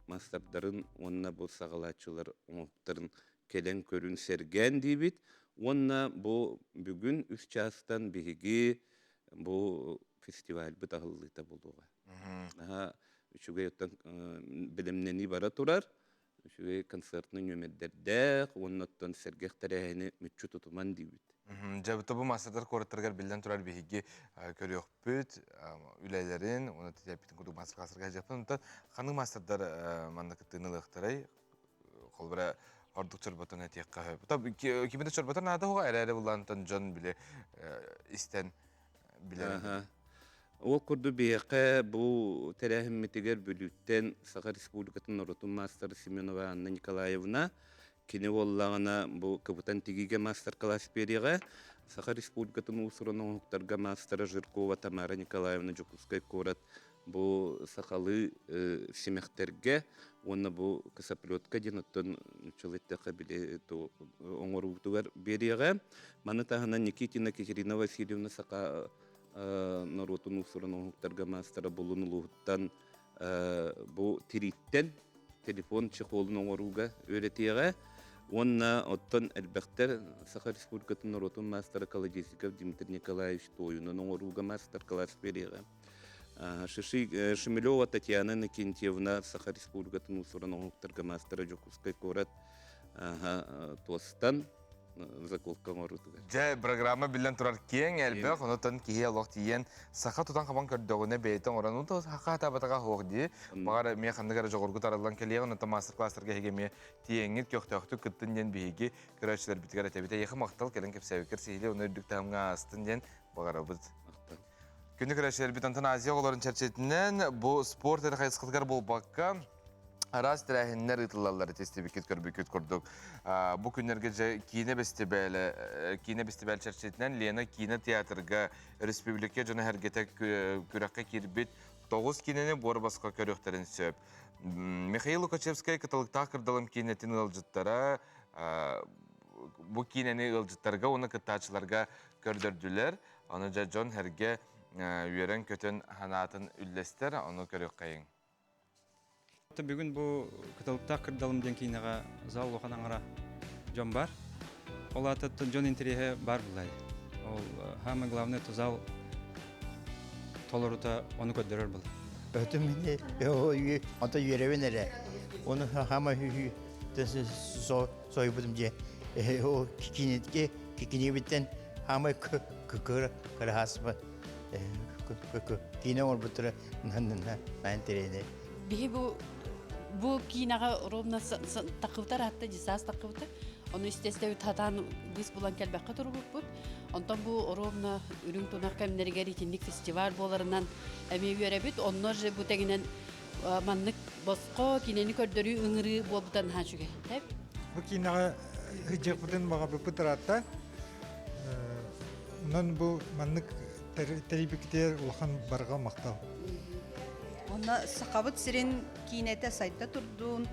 маастардарын уонна бу саҕалааччылар оҥоһуктарын кэлэн көрүн сэргээн диибит. Уонна бу бүгүн үс чаастан биһиги бу фестивальбыт аһыллыыта буолуоҕа. Наһаа үчүгэй оттон бэлэмнэнии бара турар. Үчүгэй концертный нүөмэрдэрдээх уонна оттон сэргэх тэрээһини мүччү тутуман диибит. Дьэ, бу маастардар куораттарыгар биллэн турар биһиги көрүөхпүт үлэлэрин уонна тэппитин курдук мастер-класстарга сылдьыахпыт. Онтон ханнык маастардар манна кыттыыны ылыахтарай? Холобура, ордук чорботон этиэххэ сөп. Кими да чорботон наада хуга эрээри буллаантан дьон били истэн билэр. Ол курдук биһиэхэ бу тэрээһиммитигэр Бүлүүттэн Саха Республикатын норуотун маастара Семенова Анна Николаевна кини буоллаҕына бу кыбытан тигиигэ маастар-класс биэриэҕэ. Саха Республикатын уус-уран оҥоһуктарга маастара Жиркова Тамара Николаевна Дьокуускай куорат бу сахалыы симэхтэргэ уонна бу косоплетка диэн оттон нууччалыы эттэххэ били оҥоруутугар биэриэҕэ. Маны таһынан Никитина Екатерина Васильевна саха норуотун уус-уран оҥоһуктарга маастара Булун улууһуттан бу тирииттэн телефон чехолун оҥорууга үөрэтиэҕэ. Уонна оттон элбэхтэр Саха Республикатын норуотун маастара Колодезников Дмитрий Николаевич туойунан оҥорууга маастар-класс биэриэҕэ. Шемелева Татьяна Иннокентьевна Саха Республикатын уус-уран оҥоһуктарга маастара Дьокуускай куорат туостан заколка оҥоруутугар. Дьэ, программа биллэн турар киэҥ, элбэх, онутан киһи олох тиийэн саха тутан хабан көрдөҕүнэ бэйэтэ оҥорон, ну саха хатаабатаҕа суох дии. Баҕар эмиэ ханнык эрэ дьоҕургу тараллан кэлиэҕин, онтон мастер-класстарга эһиги эмиэ тиийэҥҥит көхтөөхтүк кыттын диэн биһиги көрөөччүлэрбитигэр этэбит. Эйиэхэ махтал кэлэн кэпсээбиккэр сиһилии уонна үрдүк таһымҥа аастын диэн баҕарабыт. Махтал. Күнү көрөөччүлэрбит Антон Азия оҕолорун чэрчитинэн бу спорт эрэ хайысхатыгар буолбакка, араас тэрээһиннэр ыытыллаллар истибиккит көрбүккүт курдук. Бу күннэргэ дьэ киинэ бэстибээлэ киинэ бэстибээл чэрчитинэн Лена киинэ театрга республика дьоно-сэргэтэ күрэххэ киирбит. 9 киинэни буор босхо көрүөхтэрин сөп. Михаил Лукачевскай Кыталыктаах кырдалым киинэтин ыалдьыттара бу киинэни ыалдьыттарга уонна кыттааччыларга көрдөрдүлэр. Ону дьэ дьон сэргэ үөрэн-көтөн санаатын үллэстэр, ону көрүөххэйиҥ. Бүгүн бу Кыталыктаах кырдалым диэн киинэҕэ зал улахан аҥара дьон бар. Ол аата дьон интэриэһэ бар булай. Ол самое главное это зал толорута ону көрдөрөр был. Өтүм онто үөрэбин эрэ. Оны хама сойбутум же. О кикинетке кикинебиттен хамай кыкыр кырахасма киинэ оҥорбуттара наан Биһи бу бу киинэҕэ ровно таххыбытар хатта дьысаас таххыбыта. Ону истестебит хатаан быыс булан кэлбэххэ турбуппут. Онтон бу ровно үрүҥ тунах кэмнэригэр итинник фестиваль буоларынан эмиэ үөрэбит. Онно же бу тэҥинэн маннык босхо киинэни көрдөрүү ыҥырыы буолбута наһаа үчүгэй. Бу киинэҕэ ыдьыахпытын баҕарбыппыт ыраатта. Онон бу маннык тэрийбиккитигэр улахан барҕа махтал. Онно Сахабыт сирин киинэтэ сайда турдун,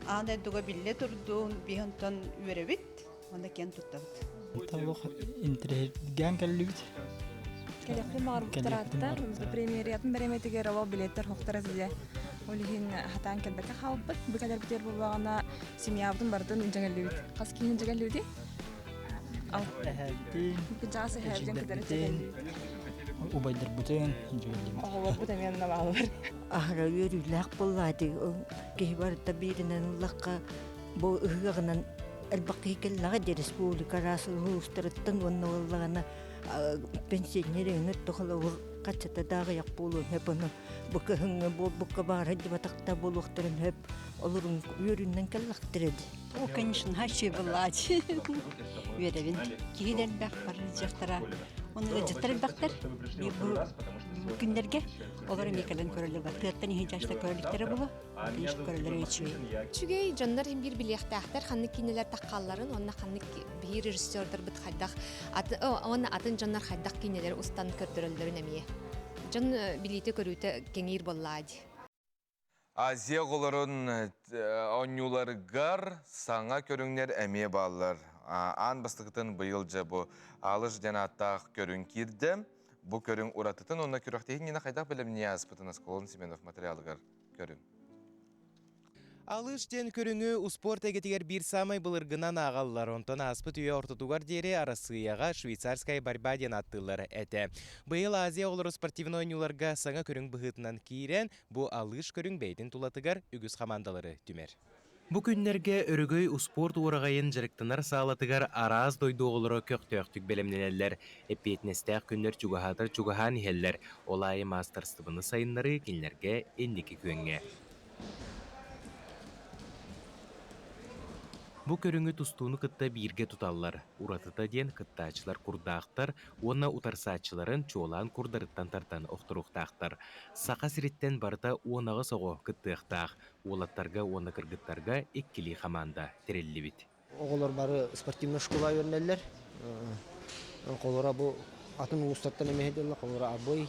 аан дойдуга биллэ турдун, биһи онтон үөрэбит, уонна киэн туттабыт. Тавох интириэһиргээн кэллибит. Кэлиэхпин баҕарбыттараатта. Премьериятын бэриэмэтигэр ол билеттэр хохтара сидэ. Ол иһин хатаан кэлбэккэ хаалбыт. Бу кэлэрбитигэр буоллаҕына семьябытын барытын дьэҥэллибит. Хас киһини дьэҥэллибитий? Эһээбитин, Кыдьаас эһээбитин кытары эдьиийдэрбитин, убайдарбытын дьэҥэллибит. Оҕолорбут эмиэ наваалар. Аһара үөрүүлээх буоллаати. Киһи барыта бииринэн ыллахха бу ыһыаҕынан элбэх киһи кэллэҕэ дии республика араас улуустарыттан уонна буоллаҕына пенсионер өҥө холобур хаччата да аҕыйах буолуон сөп ону бу кыһыҥҥы буолбукка баара дьыбатахта буолуохтарын сөп олорун үөрүүнэн кэллэхтэрэ дии. О, конечно, хаччы былаать. Үөрэбин. Киһи да элбэх бары дьахтара. Оны да дьахтар элбэхтэр. Бу күннэргэ олор эмиэ кэлэн көрөллөр. Тыаттан иһин дьашта көрөлүктэрэ була. Конечно, көрөллөрө үчүгэй. Үчүгэй дьоннор иһин биир билиэхтээхтэр ханнык киинэлэр таххалларын уонна ханнык биир режиссердарбыт хайдах уонна атын дьоннор хайдах киинэлэри устан көрдөрөллөрүн эмиэ. Дьон билиитэ-көрүүтэ кэҥиир буоллаа дии. Азия оҕолорун оонньууларыгар саҥа көрүҥнэр эмиэ бааллар. Аан бастакытын быйыл дьэ бу Алыш диэн ааттаах көрүҥ киирдэ. Бу көрүҥ уратытын уонна күрэхтэһии иннинэ хайдах бэлэмнии ааспытын Аскалон Семенов материалыгар көрүҥ. Алыш диэн көрүҥү успуорт эйгэтигэр биир саамай былыргынан ааҕаллар. Онтон ааспыт үйэ ортотугар диэри Арассыыйаҕа швейцарская борьба диэн ааттыыллар этэ. Быйыл Азия оҕолоро спортивнай оонньууларга саҥа көрүҥ быһыытынан киирэн, бу алыш көрүҥ бэйэтин тулатыгар үгүс хамаандалары түмэр. Бу күннэргэ Өрөгөй успуорт уораҕайын дьарыктанар саалатыгар араас дойду оҕолоро көхтөөхтүк бэлэмнэнэллэр. Эппиэтинэстээх күннэр чугаһаатар чугаһаан иһэллэр. Ол аайы маастарыстыбаны сайыннарыы кинилэргэ инники күөҥҥэ. Бу көрүҥү тустууну кытта бииргэ туталлар. Уратыта диэн кыттааччылар курдаахтар уонна утарсааччыларын чуолаан курдарыттан тардан охторуохтаахтар. Саха сириттэн барыта 18 оҕо кыттыахтаах. Уолаттарга уонна кыргыттарга иккилии хамаанда тэриллибит. Оҕолор бары спортивнай школа үөрэнэллэр. Холобура бу атын улуустартан эмиэ сылдьаллар. Холобура Абый,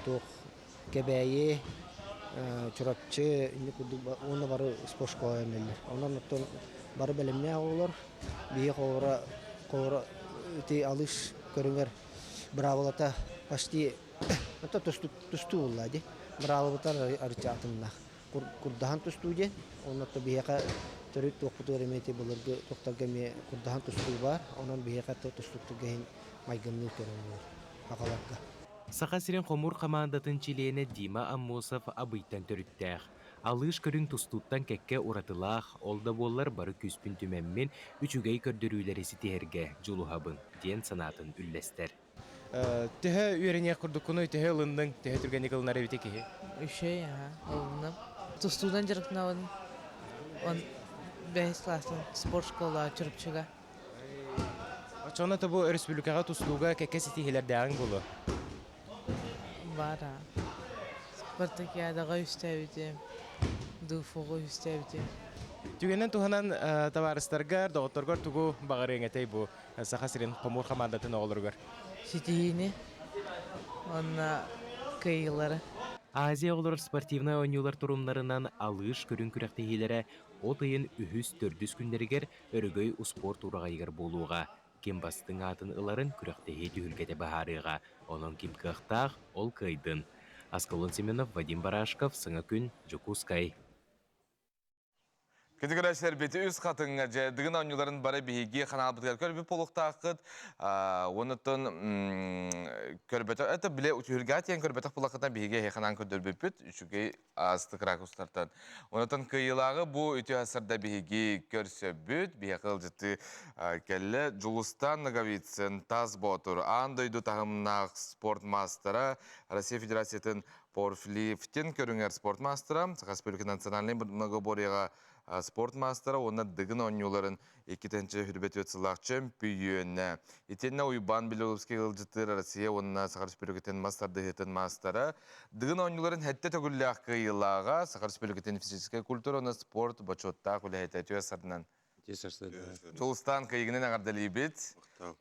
туох Кэбээйи, Чурапчы инник курдук уонна бары спортшкола үөрэнэллэр. Онон оттон бары бэлэмнээх оҕолор. Биһиги холобура холобура ити алыш көрүҥэр быраабылата почти это тустуу буолла дии. Быраабылабытар арыча атыннаах. Курдаһан тустуу диэн. Онно биһиэхэ төрүт туохпутугар эмиэ ити былыргы туохтарга эмиэ курдаһан тустуу баар. Онон биһиэхэ тустууктарга иһин майгынныыр көрүҥ аҕаларга. Саха сирин хомуур хамаандатын чилиэнэ Дима Аммосов Абыйтан төрүттээх. Алыш көрүҥ тустууттан кэккэ уратылаах, ол да буоллар бары күүспүн түмэммин, үчүгэй көрдөрүүлэри ситиһэргэ дьулуһабын, диэн санаатын үллэстэр. Төһө үөрэниэх курдуккунуй, төһө ылынныҥ, төһө түргэнник ылынар эбитий киһи? Үчүгэй, аһа, ылынным. Тустуунан дьарыктанабын. Он бэһис класстан спорт школа Чурапчыга. Оччоҕуна бу өрөспүүбүлүкэҕэ тустууга кэккэ ситиһиилэрдээҕиҥ буолуо? Баар Спартакиадаҕа үстээбитим, ДУФУ-ҕа үстээбитим. Түгэнинэн туһанан табаарыстаргар, доҕотторгор тугу баҕарыаҥ этэй бу Саха сирин хомуур хамаандатын оҕолоругар? Ситиһиини уонна кыайыылары. Азия оҕолорор спортивнай оонньуулар торумнарынан Алыш көрүҥ күрэхтэһиилэрэ от ыйын үһүс-төрдүс күннэригэр Өрөгөй успуорт ураҕайыгар буолуоҕа. Ким бастыҥ аатын ыларын күрэхтэһии түһүлгэтэ быһаарыаҕа. Онон ким кыахтаах, ол кыайдын. Аскалон Семенов, Вадим Барашков, Саҥа күн, Дьокуускай. Күндү көрөөччүлэрбит үс хатыҥҥа дьэ Дыгын оонньууларын бары биһиги ханаалбытыгар көрбүт буолуохтааххыт. Онуттан көрбөтөх, это биле үтүһүргэҕэ тиийэн көрбөтөх буоллаххытына биһиги эһиэхэ анаан көрдөрбүппүт үчүгэй астык ракурстартан. Онуттан кыайыылааҕы бу үтүө асарда биһиги көрсөбүт. Биһиэхэ ыалдьыттыы кэллэ Дьулустан Ноговицын, Тас Боотур, аан дойду таһымнаах спорт маастара, Россия Федерациятын Порфлифтин көрүҥэр спорт маастара, Саха Республикатын национальнай многоборьеҕа спорт маастара уонна Дыгын оонньууларын 2-тэнчэ сыллаах чөмпүйүөнэ. Итиэннэ Уйбаан Белолюбский ыалдьыттыыр Россия уонна Саха Республикатын мас тардыһыытын маастара, Дыгын оонньууларын сэттэ төгүллээх кыайыылааҕа, Саха Республикатын физическэй культура уонна спорт бочуоттаах үлэһитэ үтүө сарынан Тулустаан кыйыгынан эҕэрдэлиибит.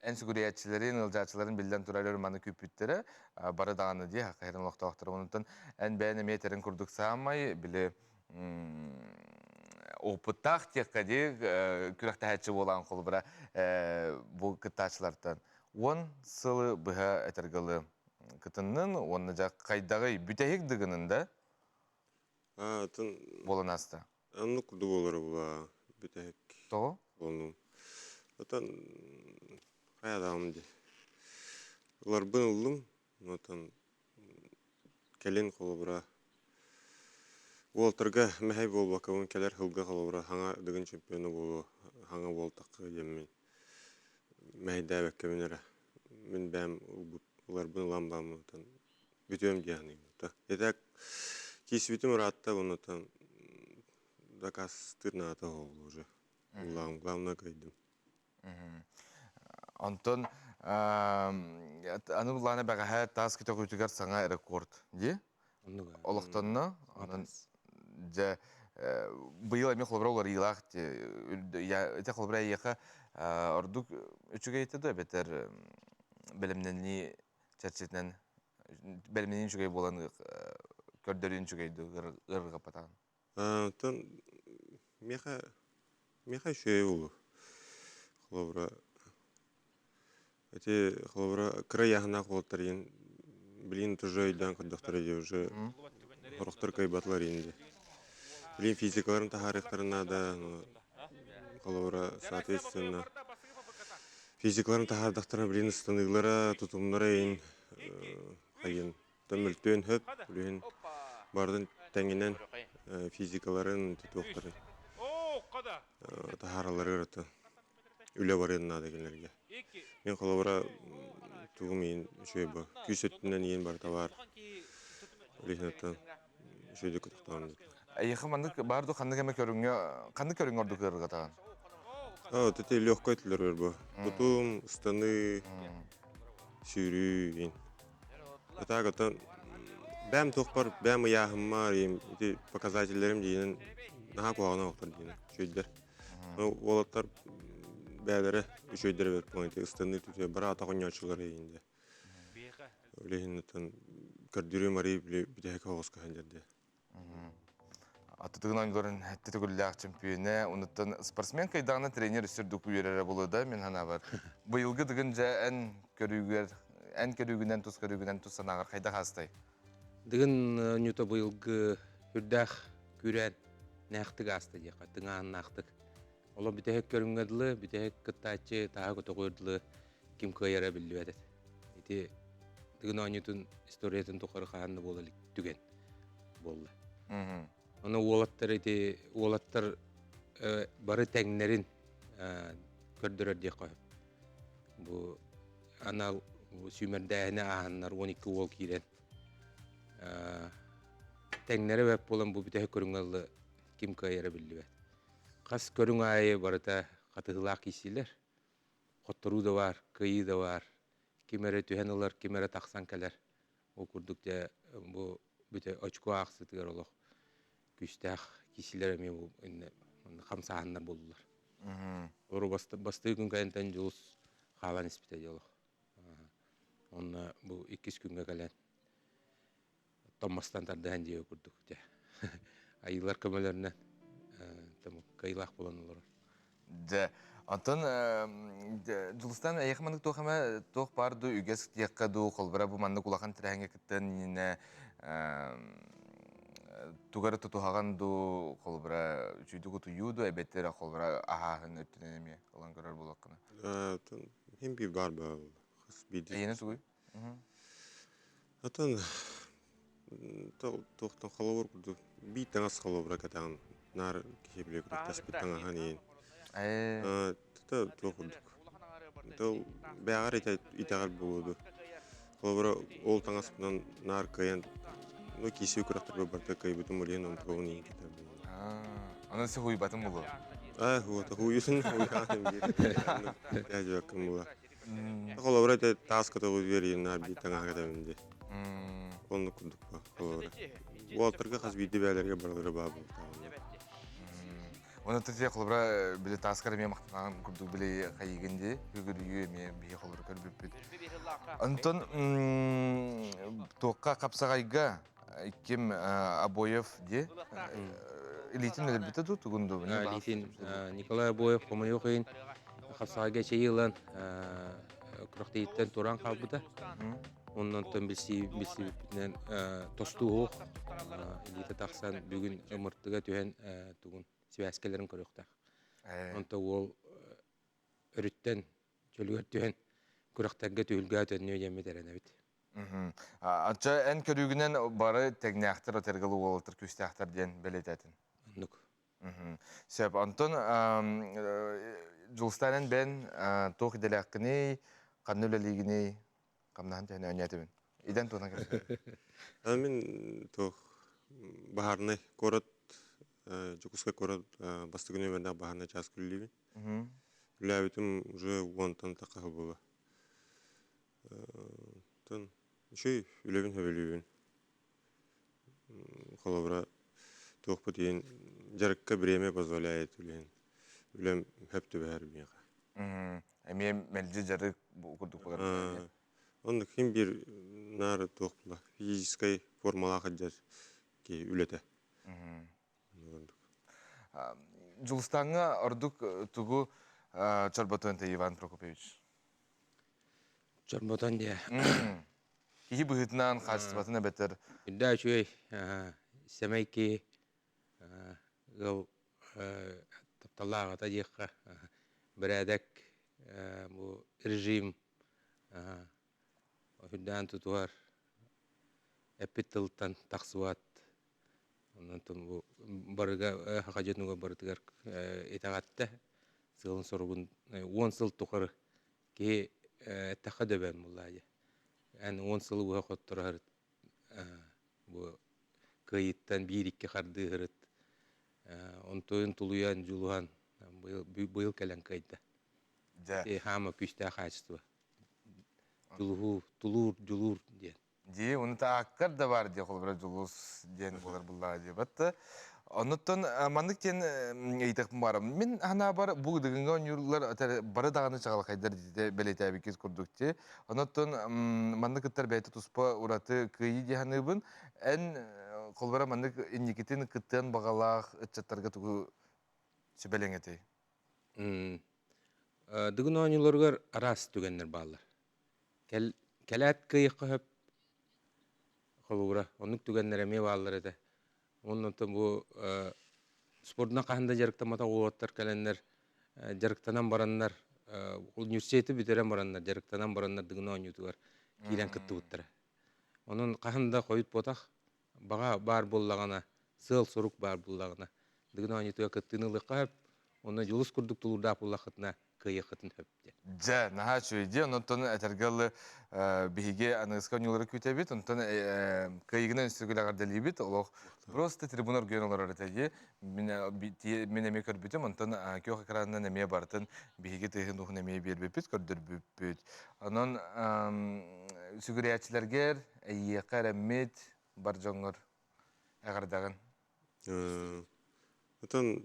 Эн сүгүрүйээччилэрин, ыалдьааччыларын биллэн турар өр маны күүппүттэрэ. Бары даҕаны дии, хахайрын олохтоохторо. Онтон эн бэйэн эмиэ этэрин курдук саамай били опыттаах диэххэ дии күрэхтэһээччи буолан холобура бу кыттааччылартан 10 сылы быһа этэргылы кытыннын уонна дьэ хайдаҕый бүтэһик дыгынын да буолан ааста. Оннук курдук буолара була бүтэһик. Тоҕо? Буолнум. Отон хайадаҕым дии. Ыларбын ыллым. Отон кэлин холобура уолтарга мэһэй буолбаккабын кэлэр сылга холобура хаҥа Дыгын чемпиона буолуо хаҥа буолтахха диэммин мэһэйдээбэккэбин эрэ мин бэйэм ыларбын ылан бааммын отон бүтүөм дии саныыбын. Итак, киирсибитим ыраатта, оннуттан дакаастыыр наада буолла уже. Улаҕым, главное кыайдым. Онтон аны буллаана бэҕэһээ таас көтөҕүүтүгэр саҥа рекорд дии. Олохтонно. Онон дьэ быйыл эмиэ холобура уларыйыылаах ити холобура эйиэхэ ордук үчүгэй этэ да эбэтэр бэлэмнэнии чэрчитинэн бэлэмнэнии үчүгэй буолан көрдөрүүн үчүгэй дуу ыарырҕаппатаҕын? Оттон миэхэ миэхэ үчүгэй буолуо. Холобура ити холобура кыра ыйааһыннаах уолаттар иһин билигин уже өйдөөн көрдөхтөрө дии уже сорохтор кыайбатылар иһин дии. Билигин физикаларын таһаарыахтарын наада холобура соответственно Физикаларын таһаардахтарына билигин ыстаныылара, тутумнара эйин хайын мөлтүөн сөп, билигин барытын тэҥинэн физикаларын тутуохтарын таһааралларыгар атын үлэ барыан наада кинилэргэ. Мин холобура тугум иһин үчүгэй бу күүс өттүнэн иһин барыта баар. Билигин оттон үчүгэйдик тохтоон Эйиэхэ маннык баар дуу ханнык эмэ көрүҥҥэ ханнык көрүҥҥэ ордук ыарырҕатаҕын? А, вот это легкой этилер бу. Тутум, станыы, сүүрүү ин. А так это бэм туохпар, бэм ыйааһыммар, ити показателлэрим диинен наһаа куһаҕана охтор диинен үчүгэйдэр. Ну, уолаттар бээлэрэ үчүгэйдэр эбит буолан ити ыстаныы түтүө бара атах оонньооччулар иһинде. Үлэһин көрдөрүү марий били бүтэһик оҕуска сылдьар Аттытыгын оонньууларын этте төгүллээх чемпионэ, онуттан спортсмен кыйдаҕына тренер өссө үөрэрэ буолуо да мин санаабар. Быйылгы дыгын дьэ эн көрүүгэр, эн көрүүгүнэн тус көрүүгүнэн тус санааҕар хайдах аастай? Дыгын оонньуута быйылгы үрдээх күүрээн нээхтик ааста диэххэ, тыҥааннаахтык. Олор бүтэһик көрүҥҥэ дылы, бүтэһик кыттааччы тааһа көтөҕүөр дылы ким кыайара биллибэт этэ. Ити Дыгын оонньуутун историятын тухары хаһан да буола илик түгэн буолла. Ону уолаттар ити уолаттар бары тэҥнэрин көрдөрөр диэххэ сөп. Бу анал сүүмэрдээһини ааһаннар 12 уол киирэн тэҥнэрэ бэрт буолан бу бүтэһик көрүҥҥэ ылла ким кыайара биллибэт. Хас көрүҥ аайы барыта хатыһыылаах киирсиилэр. Хотторуу да баар, кыайыы да баар. Ким эрэ түһэн ылар, ким эрэ тахсан кэлэр. Ол курдук дьэ бу бүтэ очко аахсыытыгар олох күүстээх киисилэр эмиэ бу иннэ хамсааһыннар буоллулар. Ору бастыы күн кэнниттэн Дьулус хаалан испитэ дьэ олох. Онно бу иккис күҥҥэ кэлэн оттон-мастан тардыһан дьиэ курдук дьэ айыылар көмөлөрүнэн кыайыылаах буолан олорор. Дьэ, онтон Дьулустан эйиэхэ маннык туох эмэ туох баар дуу үгэс диэххэ дуу холбура бу маннык улахан тэрээһиҥҥэ кыттан иннинэ тугу эрэ тутуһаҕын дуу холбура үчүгдүк утуйуу дуу эбэтэр холбура аһааһын өттүнэн эмиэ ылан көрөр буолуоххуна. Хим биир баар баар хас биирдии. Эйиэнэ тугуй? Атын туохтан холобур курдук биир таҥас холобура кэтэҕин наар киһи билэ күрэхтэспит таҥаһын иһин тута туох курдук тыл бэйэҕэр итэҕэл буолуо дуо холобура ол таҥаспынан наар кыайан ну киисүү күрэхтэрбэр барыта кыайбытым улиһин онтугун иһин кэтэр буолуо Онон сэ хуйбатын булуо. Аа, вот, хуйусын хуйаан биир. Дьиэккин була. Холобура ити таас көтөҕүтүгэр ииннээр биир таҥаһа кэтэбин дии. Оннук курдук ба холобура. Уолаттарга хас биирдии бэйэлэригэр барылара баар буолтаҕына. Оны тете холобура били тааскар эмиэ махтанаҕын курдук били хайыгын дии үгүрүйүү эмиэ биһи холобура көрбүппүт. Онтон туохха хапсаҕайга ким Обоев дии илиитин өлөрбүтэ дуу тугун дуу Илиитин Николай Обоев хомойуох иһин хапсаҕайга эчэйии ылан күрэхтэһииттэн туран хаалбыта. Оннон билсибиппитинэн тостууһуох илиитэ тахсан бүгүн ымыртыга түһэн тугун сибээскэлэрин көрүөхтээх. Онто уол өрүттэн чөлүгэр түһэн күрэхтэргэ түһүлгэ төннүө диэммит эрэнэбит. Ачча эн көрүүгүнэн бары тэҥнээхтэр, отергалы уолаттар күүстээхтэр диэн бэлиэтээтин. Оннук. Сөп. Онтон Дьулустаан эн бэн туох идэлээххиний, ханна үлэлиигиний, хамнаһын төһөнү өньээтибин? Идэн туһунан кэпсээ. Мин туох баһаарынай куорат Дьокуускай куорат бастакы нүөмэрдээх баһаарынай чааска үлэлиибин. Үлээбитим уже уонтан тахха буола. Оттон үчүгэй үлэбин сөбүлүүбүн. Холобура, туохпут иһин дьарыкка время позволяет үлэһин. Үлэм сөп түбэһэр миэхэ. Эмиэ мэлдьи дьарык курдук буолар. Оннук ким биир наар туох була физическай формалаах сылдьар киһи үлэтэ. Дьулустааҥҥа ордук тугу чорботуон Иван Прокопьевич? Чорботон диэ. Киһи быһыытынан, хаачыстыбатын эбэтэр. Үрдээ үчүгэй, сэмэй киһи ыал тапталлаах аҕата диэххэ, бэрээдэк, бу режим үрдээн тутуһар, эппит тылтан тахсыбат Онон бу барыга саха дьонугар барытыгар итэҕэттэ. Сыалын-соругун 10 сыл тухары киһи эттэххэ дөбөн буоллаа дии. Эн 10 сылы быһа хотторо бу кыайыыттан биир-икки хардыы Онтуйун тулуйан, дьулуһан быйыл кэлэн кыайда. Дьэ. Хаама күүстээх хаачыстыба. Дьулуһуу, тулуур, дьулуур диэн. Дии, уну тааккар да бар дии, холобура Дьулус диэн буолар буллаҕа дии. Бат оннуттан маннык диэн ыйытыахпын баарым. Мин ханаабар бу дыгыҥҥа оонньууллар бары даҕаны чаҕылхайдар диэтэ бэлиэтээбиккит курдук дии. Оннуттан маннык кыттар бэйэтэ туспа ураты кыайыы дии саныыбын. Эн холобура маннык инникитин кыттыан баҕалаах ыччаттарга тугу сүбэлиэҥ этэй? Дыгын оонньууларыгар араас түгэннэр бааллар. Кэл, кэлээт кыайыахха сөп холобура оннук түгэннэр эмиэ бааллар этэ. Уонна оттон бу спордунан хаһан да дьарыктамматах уолаттар кэлэннэр дьарыктанан бараннар университеты бүтэрэн бараннар дьарыктанан бараннар Дыгын оонньуутугар киирэн кыттыбыттара. Онон хаһан да хойут буотах баҕа баар буоллаҕына, сыал-сорук баар буоллаҕына, Дыгын оонньуутугар кыттыыны ылыахха сөп. Онно дьулус курдук тулуурдаах буоллаххытына кыайыаххытын сөп диэн. Дьэ, наһаа үчүгэй дии. Онтон этэргэ дылы биһиги аныгыска оонньуулары күүтэбит. Онтон кыайыгынан өссө эҕэрдэлиибит. Олох просто трибуна оргуйан олорор этэ дии. Мин эмиэ көрбүтүм. Онтон күөх экранынан эмиэ барытын биһиги тыаһын уһун эмиэ биэрбиппит, көрдөрбүппүт. Онон сүгүрүйээччилэргэр эйиэхэ эрэммит бар дьоҥҥор эҕэрдэҕин. Отон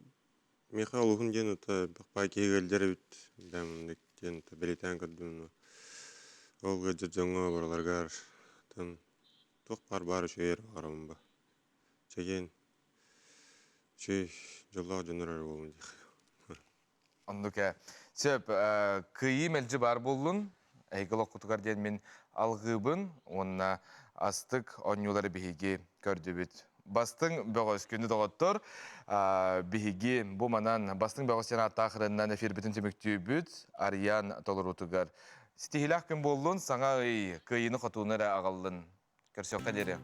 миэхэ олуһун диэн ото бахпай киһи ыалдьар эбит бэм диэн бэлиэтээн көрдүм. Ол ыалдьар дьоҥҥо барыларыгар отон Туох баар баар үчүгэй эрэ баҕарабын ба. Чэгиэн үчүгэй дьоллоох дьоннор эрэ буолун диэх. Оннук ээ. Сөп, кыайыы мэлдьи баар буоллун. Эһиги олоххутугар диэн мин алгыыбын уонна астык оонньуулары биһиги көрдүбүт. Бастыҥ бөҕөс күнү доҕоттор, биһиги бу манан бастыҥ бөҕөс диэн ааттаах ырыаннан эфирбитин түмүктүүбүт. Арыйаан толоруутугар ситиһиилээх күн буоллун, саҥа ый кыайыыны-хотууну эрэ аҕаллын. Көрсүөххэ диэри.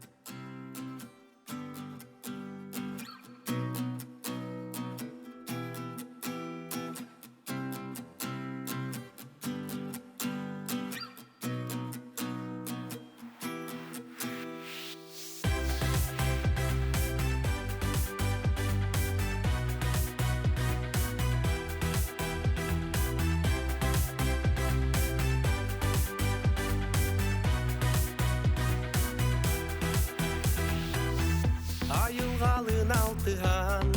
Айылҕалыын алтыһан,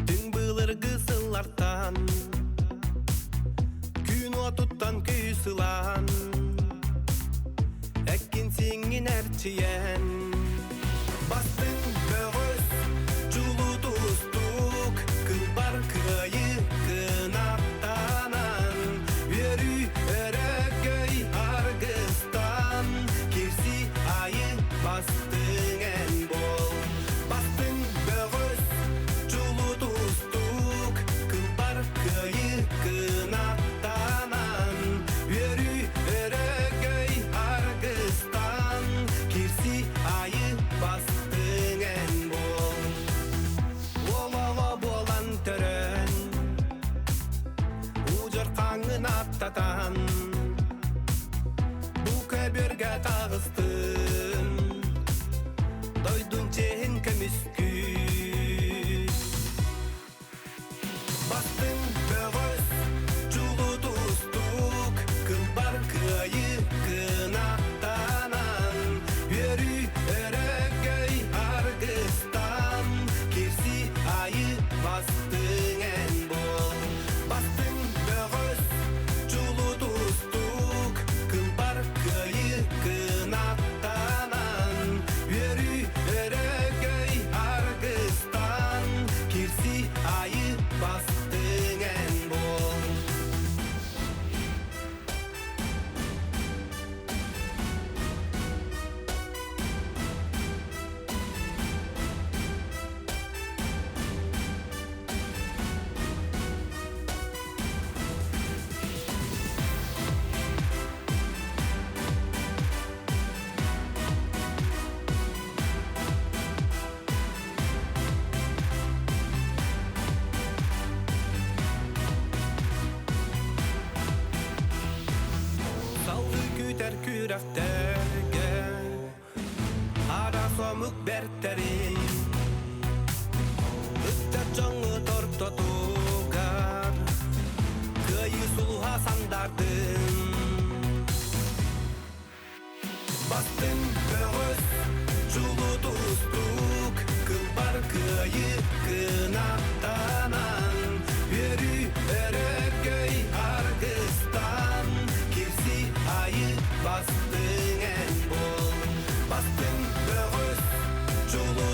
түҥ былыргы сыллартан, күн уотуттан күүс ылан, эккин сиҥҥин эрчийэн, бастыҥ бөҕөс, чулуу тустуук, кылбар кыайыы кынаттанан, үөрүү өрөгөй аргыстан, кирси айы бастыҥ эн буол. Бастыҥ бөҕөс, чулуу тустуук, кылбар кыайыы кынаттанан, үөрүү өрөгөй аргыстан, кирси айы бастыҥ эн буол. Уолоҕо буолан төрөөн, удьуор хаҥын аттатан, бу көбүөргэ таҕыстын, дойдун чиэһин көмүскүү. Бастыҥ бөҕөс, чулуу тустуук, кылбар кыайыы кынаттанан, үөрүү өрөгөй аргыстан, кирси айы бастыҥ эн буол. Бастыҥ бөҕөс, чулуу тустуук, кылбар кыайыы кынаттанан, үөрүү өрөгөй аргыстан, кирси айы бастыҥ эн буол. Салгыы күүтэр күрэхтэргэ араас омук бэртэрин ыччат дьоҥҥо тортотугар кыайыы сулуһа сандардын. Бастыҥ бөҕөс, чулуу тустуук, кылбар кыайыы кынаттанан, үөрүү өрөгөй аргыстан, кирси айы бастыҥ эн буол. Бастыҥ бөҕөс, чулуу